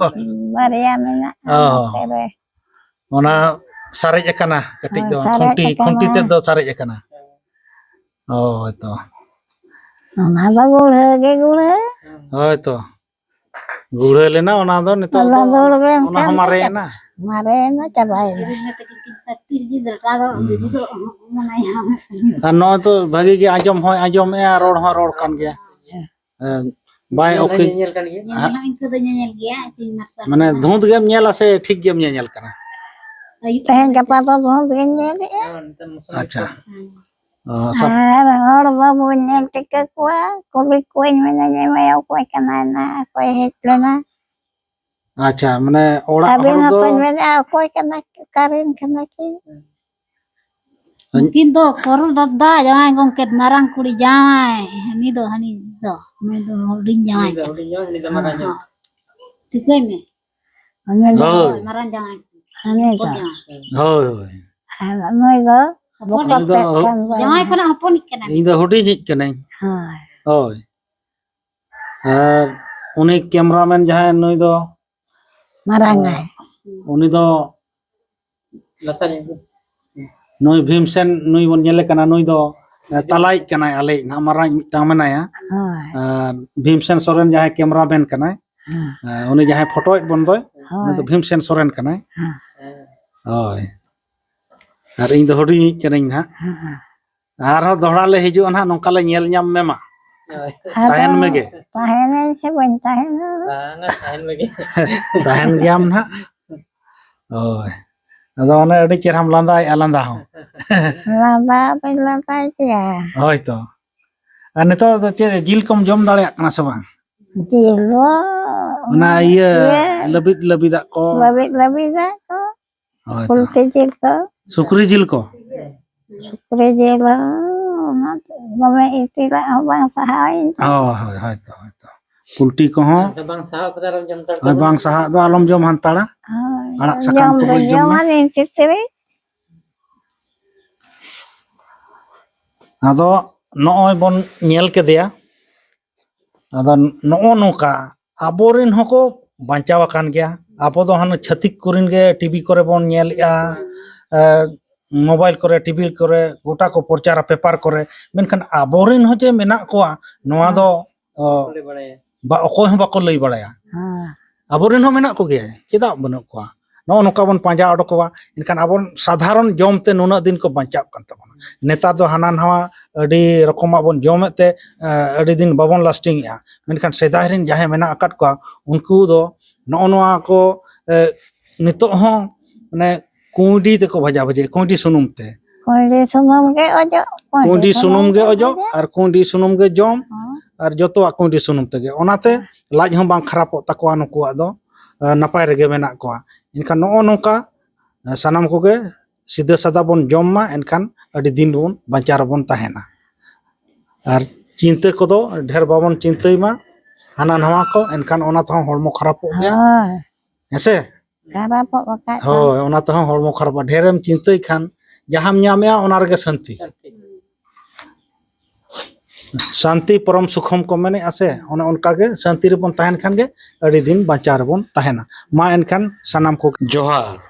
ᱵᱟᱨᱭᱟ ᱢᱮᱱᱟᱜᱼᱟ ᱚ᱾ ᱱᱚᱛᱮ ᱨᱮ᱾ ᱚᱱᱟ ᱥᱟᱨᱮᱡ ᱟᱠᱟᱱᱟ ᱠᱟᱹᱴᱤᱡ ᱦᱳᱭ, ᱫᱚ, ᱥᱟᱨᱮᱡ ᱠᱷᱩᱱᱴᱤ, ᱟᱠᱟᱱᱟ᱾ ᱠᱷᱩᱱᱴᱤ ᱛᱮᱫ ᱫᱚ ᱥᱟᱨᱮᱡ ᱟᱠᱟᱱᱟ᱾ ᱦᱳᱭ ᱛᱚ᱾ ᱚᱱᱟ ᱫᱚ ᱜᱩᱲᱦᱟᱹ ᱜᱮ ᱜᱩᱲᱦᱟᱹ᱾ ᱦᱳᱭ ᱛᱚ᱾ ᱜᱩᱲᱦᱟᱹ ᱞᱮᱱᱟ, ᱚᱱᱟ ᱫᱚ ᱱᱤᱛᱚᱜ ᱚᱱᱟ ᱫᱚ ᱫᱚ ᱚᱱᱟ ᱦᱚᱸ ᱢᱟᱨᱮᱭᱮᱱᱟ᱾ ᱢᱟᱨᱮᱭᱮᱱᱟ, ᱪᱟᱵᱟᱭᱮᱱᱟ᱾ ᱛᱤᱨ ᱜᱤᱫᱽᱨᱟᱹ ᱫᱚ ᱢᱟᱱᱮ ᱦᱩᱸ᱾ ᱟᱨ ᱱᱚᱜᱼᱚᱭ ᱛᱚ ᱵᱷᱟᱹᱜᱤ ᱜᱮ ᱟᱸᱡᱚᱢ ᱦᱚᱸᱭ ᱟᱸᱡᱚᱢᱮᱜᱼᱟ, ᱨᱚᱲ ᱦᱚᱸ ᱨᱚᱲ ᱠᱟᱱ ᱜᱮᱭᱟ᱾ ᱦᱮᱸ᱾ ᱦᱮᱸ, ᱵᱟᱭ ᱧᱮᱞ ᱦᱚᱸ ᱚᱠᱮ-, ᱧᱮᱧᱮᱞ ᱠᱟᱱ ᱜᱮᱭᱟ᱾ ᱧᱮᱧᱮᱞ ᱦᱚᱸ ᱤᱱᱠᱟᱹ ᱫᱚ ᱧᱮᱧᱮᱞ ᱜᱮᱭᱟ, ᱛᱤᱱ ᱢᱟᱨᱥᱟᱞ ᱢᱟᱱᱮ ᱠᱟᱱᱟ᱾ ᱫᱷᱩᱸᱛ ᱜᱮᱢ ᱧᱮᱞᱟ ᱥᱮ ᱴᱷᱤᱠ ᱜᱮᱢ ᱧᱮᱧᱮᱞ ᱠᱟᱱᱟ? ᱟᱹᱭᱩᱵ ᱛᱮᱦᱮᱧ ᱜᱟᱯᱟ ᱫᱚ ᱫᱷᱩᱸᱛ ᱜᱤᱧ ᱧᱮᱞᱮᱜᱼᱟ᱾ ᱦᱮᱸ, ᱱᱮᱛᱟᱨ ᱢᱚᱥᱟᱨᱤ ᱟᱪᱪᱷᱟ᱾ ᱠᱚ᱾ ᱦᱮᱸ᱾ ᱚ, ᱥᱟᱯ- ᱟᱨ ᱦᱚᱲ ᱵᱟᱵᱚᱱ ᱧᱮᱞ ᱴᱷᱤᱠᱟᱹ ᱠᱚᱣᱟ, ᱠᱩᱞᱤ ᱠᱚᱣᱟᱧ, ᱢᱮᱱᱟᱹᱧ, "ᱮᱢᱟᱭᱟ, ᱚᱠᱚᱭ ᱠᱟᱱᱟᱭ ᱱᱟ? ᱚᱠᱚᱭ ᱦᱮᱡ ᱞᱮᱱᱟ?" ᱟᱪᱪᱷᱟ, ᱢᱟᱱᱮ ᱚᱲᱟᱜ ᱟᱹᱵᱤᱱ ᱦᱚᱲ ᱫᱚ ᱦᱚᱸᱛᱚᱧ ᱢᱮᱱᱮᱫᱼᱟ, ᱚᱠᱚᱭ ᱠᱟᱱᱟ, ᱚᱠᱟᱨᱮᱱ ᱠᱟᱱᱟ ᱠᱤᱱ? ᱱᱩᱠᱤᱱ ᱫᱚ ᱠᱚᱨᱚᱞ ᱫᱟᱫᱟ ᱡᱟᱶᱟᱭ ᱜᱚᱝᱠᱮ, ᱢᱟᱨᱟᱝ ᱠᱩᱲᱤ ᱡᱟᱶᱟᱭ, ᱦᱟᱹᱱᱤ ᱫᱚ, ᱦᱟᱹᱱᱤ ᱫᱚ, ᱱᱩᱭ ᱫᱚ ᱦᱩᱰᱤᱧ ᱡᱟᱶᱟᱭ ᱩᱱᱤ ᱫᱚ ᱠᱟᱱᱟ᱾ ᱦᱩᱰᱤᱧ ᱡᱟᱶᱟᱭ, ᱩᱱᱤ ᱫᱚ ᱢᱟᱨᱟᱝ ᱦᱚᱸ, ᱡᱟᱶᱟᱭ᱾ ᱦᱚᱸ᱾ ᱴᱷᱤᱠᱟᱹᱭ ᱢᱮ᱾ ᱩᱱᱤ ᱫᱚ ᱦᱳᱭ᱾ ᱢᱟᱨᱟᱝ ᱡᱟᱶᱟᱭ᱾ ᱩᱱᱤ ᱫᱚ᱾ ᱦᱚᱯᱚᱱ ᱡᱟᱶᱟᱭ᱾ ᱦᱳᱭ, ᱦᱳᱭ᱾ ᱟᱨ ᱱᱩᱭ ᱫᱚ ᱦᱚᱯᱚᱱ ᱵᱚᱠᱚᱛ ᱤᱧ ᱫᱚ ᱛᱮᱫ ᱦᱩ-, ᱠᱟᱱ ᱫᱚ᱾ ᱡᱟᱶᱟᱭ ᱠᱷᱚᱱᱟᱜ ᱦᱚᱯᱚᱱᱤᱡ ᱠᱟᱱᱟᱭ᱾ ᱤᱧ ᱫᱚ ᱦᱩᱰᱤᱧᱤᱡ ᱠᱟᱹᱱᱟᱹᱧ᱾ ᱦᱳᱭ᱾ ᱦᱳᱭ᱾ ᱟᱨ ᱩᱱᱤ cameraman ᱡᱟᱦᱟᱸᱭ, ᱱᱩᱭ ᱫᱚ, ᱢᱟᱨᱟᱝ ᱟᱭ᱾ ᱩᱱᱤ ᱫᱚ ᱞᱟᱛᱟᱨ ᱧᱚᱜ ᱜᱮ᱾ ᱱᱩᱭ ᱵᱷᱤᱢᱥᱮᱱ, ᱱᱩᱭ ᱵᱚᱱ ᱧᱮᱞᱮ ᱠᱟᱱᱟ, ᱱᱩᱭ ᱫᱚ, ᱮ, ᱛᱟᱞᱟᱭᱤᱡ ᱠᱟᱱᱟᱭ, ᱟᱞᱮᱭᱤᱡ ᱱᱟᱦᱟᱜ ᱢᱟᱨᱟᱝ ᱢᱤᱫᱴᱟᱝ ᱢᱮᱱᱟᱭᱟ᱾ ᱦᱳᱭ᱾ ᱟᱨ ᱵᱷᱤᱢᱥᱮᱱ ᱥᱚᱨᱮᱱ ᱡᱟᱦᱟᱸᱭ cameraman ᱠᱟᱱᱟᱭ, ᱦᱮᱸ᱾ ᱮ, ᱩᱱᱤ ᱡᱟᱦᱟᱸᱭ ᱯᱷᱳᱴᱳᱭᱮᱫ ᱵᱚᱱ ᱫᱚᱭ, ᱩᱱᱤ ᱫᱚ ᱦᱳᱭ᱾ ᱵᱷᱤᱢᱥᱮᱱ ᱥᱚᱨᱮᱱ ᱠᱟᱱᱟᱭ᱾ ᱦᱮᱸ᱾ ᱦᱳᱭ᱾ ᱟᱨ ᱤᱧ ᱫᱚ ᱦᱩᱰᱤᱧᱤᱡ ᱠᱟᱹᱱᱟᱹᱧ ᱱᱟᱦᱟᱜ᱾ ᱦᱮᱸ᱾ ᱟᱨᱦᱚᱸ ᱫᱚᱦᱲᱟ ᱞᱮ ᱦᱤᱡᱩᱜᱼᱟ ᱱᱟᱦᱟᱜ, ᱱᱚᱝᱠᱟ ᱞᱮ ᱧᱮᱞ ᱧᱟᱢ ᱢᱮᱢᱟ᱾ ᱦᱳᱭ᱾ ᱟᱫᱚ ᱛᱟᱦᱮᱱ ᱢᱮᱜᱮ᱾ ᱛᱟᱦᱮᱱᱟᱹᱧ ᱥᱮ ᱵᱟᱹᱧ ᱛᱟᱦᱮᱱᱟ? ᱵᱟᱝᱟ, ᱛᱟᱦᱮᱱ ᱢᱮᱜᱮ᱾ ᱛᱟᱦᱮᱱ ᱜᱮᱭᱟᱢ ᱱᱟᱦᱟᱜ᱾ ᱦᱳᱭ᱾ ᱟᱫᱚ ᱚᱱᱮ ᱟᱹᱰᱤ ᱪᱮᱦᱨᱟᱢ ᱞᱟᱸᱫᱟᱭᱮᱫᱼᱟ, ᱞᱟᱸᱫᱟ ᱦᱚᱸ᱾ ᱞᱟᱸᱫᱟ ᱵᱟᱹᱧ ᱞᱟᱸᱫᱟᱭ ᱜᱮᱭᱟ᱾ ᱦᱳᱭ ᱛᱚ᱾ ᱟᱨ ᱱᱤᱛᱚᱜ ᱫᱚ ᱪᱮᱫ ᱡᱤᱞ ᱠᱚᱢ ᱡᱚᱢ ᱫᱟᱲᱮᱭᱟᱜ ᱠᱟᱱᱟ ᱥᱮ ᱵᱟᱝ? ᱡᱤᱞ ᱫᱚ ᱚᱱᱟ ᱤᱭᱟᱹ ᱤᱭᱟᱹ ᱞᱟᱹᱵᱤᱫ ᱞᱟᱹᱵᱤᱫᱟᱜ ᱠᱚ᱾ ᱞᱟᱹᱵᱤᱫ ᱞᱟᱹᱵᱤᱫᱟᱜ ᱠᱚ᱾ ᱦᱳᱭ ᱛᱚ᱾ ᱯᱳᱞᱴᱤ ᱡᱤᱞ ᱠᱚ᱾ ᱥᱩᱠᱨᱤ ᱡᱤᱞ ᱠᱚ᱾ ᱥᱩᱠᱨᱤ ᱡᱤᱞ ᱦᱚᱸ ᱚᱱᱟ ᱫᱚᱢᱮ ᱤᱛᱤᱞᱟᱜ ᱦᱚᱸ ᱵᱟᱝ ᱥᱟᱦᱟᱣᱤᱧ ᱛᱟᱦᱮᱸᱫ᱾ ᱦᱳᱭ, ᱦᱳᱭ, ᱦᱳᱭ ᱛᱚ, ᱦᱳᱭ ᱛᱚ᱾ ᱯᱳᱞᱴᱤ ᱠᱚᱦᱚᱸ ᱟᱫᱚ ᱵᱟᱝ ᱥᱟᱦᱟᱣ ᱠᱟᱛᱮ ᱟᱞᱚᱢ ᱡᱚᱢ ᱦᱳᱭ, ᱛᱟᱵᱚᱱᱟ᱾ ᱵᱟᱝ ᱥᱟᱦᱟᱜ ᱫᱚ ᱟᱞᱚᱢ ᱡᱚᱢ ᱦᱟᱱᱛᱟᱲᱟ᱾ ᱦᱳᱭ, ᱟᱲᱟᱜ ᱥᱟᱠᱟᱢ ᱡᱚᱢ ᱠᱚ ᱫᱚ ᱵᱟᱹᱧ ᱡᱚᱢ ᱡᱚᱢᱟ᱾ ᱢᱟ ᱱᱤᱱ ᱠᱷᱮᱛᱨᱮ᱾ ᱟᱫᱚ ᱱᱚᱜᱼᱚᱭ ᱵᱚᱱ ᱧᱮᱞ ᱠᱮᱫᱮᱭᱟ᱾ ᱟᱫᱚ ᱱᱚᱜᱼᱚ ᱱᱚᱝᱠᱟ ᱟᱵᱚᱨᱮᱱ ᱦᱚᱸᱠᱚ ᱵᱟᱧᱪᱟᱣ ᱟᱠᱟᱱ ᱜᱮᱭᱟ᱾ ᱟᱵᱚ ᱫᱚ ᱦᱟᱱᱮ ᱪᱷᱟᱹᱛᱤᱠ ᱠᱚᱨᱮᱱ ᱜᱮ ᱴᱤᱵᱷᱤ ᱠᱚᱨᱮ ᱵᱚᱱ ᱧᱮᱞᱮᱜᱼᱟ, ᱮ, ᱢᱳᱵᱟᱭᱤᱞ ᱠᱚᱨᱮ, ᱴᱤᱵᱷᱤ ᱠᱚᱨᱮ ᱜᱚᱴᱟ ᱠᱚ ᱯᱨᱚᱪᱟᱨᱟ, ᱯᱮᱯᱟᱨ ᱠᱚᱨᱮ᱾ ᱢᱮᱱᱠᱷᱟᱱ ᱟᱵᱚᱨᱮᱱ ᱦᱚᱸ ᱡᱮ ᱢᱮᱱᱟᱜ ᱠᱚᱣᱟ, ᱱᱚᱣᱟ ᱫᱚ, ᱚ, ᱵᱟᱞᱮ ᱵᱟᱲᱟᱭᱟ᱾ ᱵᱟ, ᱚᱠᱚᱭ ᱦᱚᱸ ᱵᱟᱠᱚ ᱞᱟᱹᱭ ᱵᱟᱲᱟᱭᱟ᱾ ᱦᱮᱸ᱾ ᱟᱵᱚᱨᱮᱱ ᱦᱚᱸ ᱢᱮᱱᱟᱜ ᱠᱚᱜᱮᱭᱟ, ᱪᱮᱫᱟᱜ ᱵᱟᱹᱱᱩᱜ ᱠᱚᱣᱟ? ᱱᱚᱜᱼᱚ ᱱᱚᱝᱠᱟ ᱵᱚᱱ ᱯᱟᱸᱡᱟ ᱚᱰᱚᱠᱚᱜᱼᱟ, ᱮᱱᱠᱷᱟᱱ ᱟᱵᱚ ᱥᱟᱫᱷᱟᱨᱚᱱ ᱡᱚᱢ ᱛᱮ ᱱᱩᱱᱟᱹᱜ ᱫᱤᱱ ᱠᱚ ᱵᱟᱧᱪᱟᱜ ᱠᱟᱱ ᱛᱟᱵᱚᱱᱟ᱾ ᱱᱮᱛᱟᱨ ᱫᱚ ᱦᱟᱱᱟ ᱱᱟᱣᱟ ᱟᱹᱰᱤ ᱨᱚᱠᱚᱢᱟᱜ ᱵᱚᱱ ᱡᱚᱢᱮᱫ ᱛᱮ, ᱮ, ᱟᱹᱰᱤ ᱫᱤᱱ ᱵᱟᱵᱚᱱ lasting ᱮᱜᱼᱟ᱾ ᱢᱮᱱᱠᱷᱟᱱ ᱥᱮᱫᱟᱭ ᱨᱮᱱ ᱡᱟᱦᱟᱸᱭ ᱢᱮᱱᱟᱜ ᱟᱠᱟᱫ ᱠᱚᱣᱟ, ᱩᱱᱠᱩ ᱫᱚ ᱱᱚᱜᱼᱚ ᱱᱚᱣᱟ ᱠᱚ, ᱮ, ᱱᱤᱛᱚᱜ ᱦᱚᱸ ᱢᱟᱱᱮ ᱠᱩᱸᱭᱰᱤ ᱛᱮᱠᱚ ᱵᱷᱟᱡᱟ ᱵᱷᱟᱡᱤᱭᱟ, ᱠᱩᱸᱭᱰᱤ ᱥᱩᱱᱩᱢ ᱛᱮ᱾ ᱠᱩᱸᱭᱰᱤ ᱥᱩᱱᱩᱢ ᱜᱮ ᱚᱡᱚᱜ, ᱠᱩᱸᱭᱰᱤ ᱥᱩᱱᱩᱢ ᱜᱮ ᱚᱡᱚᱜ ᱟᱨ ᱠᱩᱸᱭᱰᱤ ᱥᱩᱱᱩᱢ ᱜᱮ ᱡᱚᱢ ᱦᱚᱸ᱾ ᱟᱨ ᱡᱚᱛᱚᱣᱟᱜ ᱠᱩᱸᱭᱰᱤ ᱥᱩᱱᱩᱢ ᱛᱮᱜᱮ᱾ ᱚᱱᱟᱛᱮ ᱞᱟᱡ ᱦᱚᱸ ᱵᱟᱝ ᱠᱷᱟᱨᱟᱯᱚᱜ ᱛᱟᱠᱚᱣᱟ ᱱᱩᱠᱩᱣᱟᱜ ᱫᱚ, ᱮ, ᱱᱟᱯᱟᱭ ᱨᱮᱜᱮ ᱢᱮᱱᱟᱜ ᱠᱚᱣᱟ᱾ ᱮᱱᱠᱷᱟᱱ ᱱᱚᱜᱼᱚ ᱱᱚᱝᱠᱟ, ᱮ, ᱥᱟᱱᱟᱢ ᱠᱚᱜᱮ ᱥᱤᱫᱷᱟᱹ ᱥᱟᱫᱟ ᱵᱚᱱ ᱡᱚᱢ ᱢᱟ, ᱮᱱᱠᱷᱟᱱ ᱟᱹᱰᱤ ᱫᱤᱱ ᱵᱚᱱ ᱵᱟᱧᱪᱟᱣ ᱨᱮᱵᱚᱱ ᱛᱟᱦᱮᱱᱟ᱾ ᱟᱨ ᱪᱤᱱᱛᱟᱹ ᱠᱚᱫᱚ ᱰᱷᱮᱨ ᱵᱟᱵᱚᱱ ᱪᱤᱱᱛᱟᱹᱭ ᱢᱟ, ᱦᱟᱱᱟ ᱱᱟᱣᱟ ᱠᱚ, ᱮᱱᱠᱷᱟᱱ ᱚᱱᱟ ᱛᱮᱦᱚᱸ ᱦᱚᱲᱢᱚ ᱠᱷᱟᱨᱟᱯᱚᱜ ᱜᱮᱭᱟ᱾ ᱦᱳᱭ᱾ ᱦᱮᱸᱥᱮ? ᱠᱷᱟᱨᱟᱯᱚᱜ ᱵᱟᱠᱷᱟᱡ ᱫᱚ᱾ ᱦᱳᱭ, ᱚᱱᱟ ᱛᱮᱦᱚᱸ ᱦᱚᱲᱢᱚ ᱠᱷᱟᱨᱟᱯᱚᱜᱼᱟ᱾ ᱰᱷᱮᱨᱮᱢ ᱪᱤᱱᱛᱟᱹᱭ ᱠᱷᱟᱱ ᱡᱟᱦᱟᱸᱢ ᱧᱟᱢᱮᱜᱼᱟ, ᱚᱱᱟ ᱨᱮᱜᱮ ᱥᱟᱱᱛᱤ᱾ ᱥᱟᱱᱛᱤ ᱯᱚᱨᱚᱢ ᱥᱩᱠᱷᱚᱢ ᱠᱚ ᱢᱮᱱᱮᱜᱼᱟ ᱥᱮ, ᱚᱱᱮ ᱚᱱᱠᱟ ᱜᱮ ᱥᱟᱱᱛᱤ ᱨᱮᱵᱚᱱ ᱛᱟᱦᱮᱱ ᱠᱷᱟᱱ ᱜᱮ ᱟᱹᱰᱤ ᱫᱤᱱ ᱵᱟᱧᱪᱟᱣ ᱨᱮᱵᱚᱱ ᱛᱟᱦᱮᱱᱟ᱾ ᱢᱟ ᱮᱱᱠᱷᱟᱱ ᱥᱟᱱᱟᱢ ᱠᱚ ᱡᱚᱦᱟᱨ᱾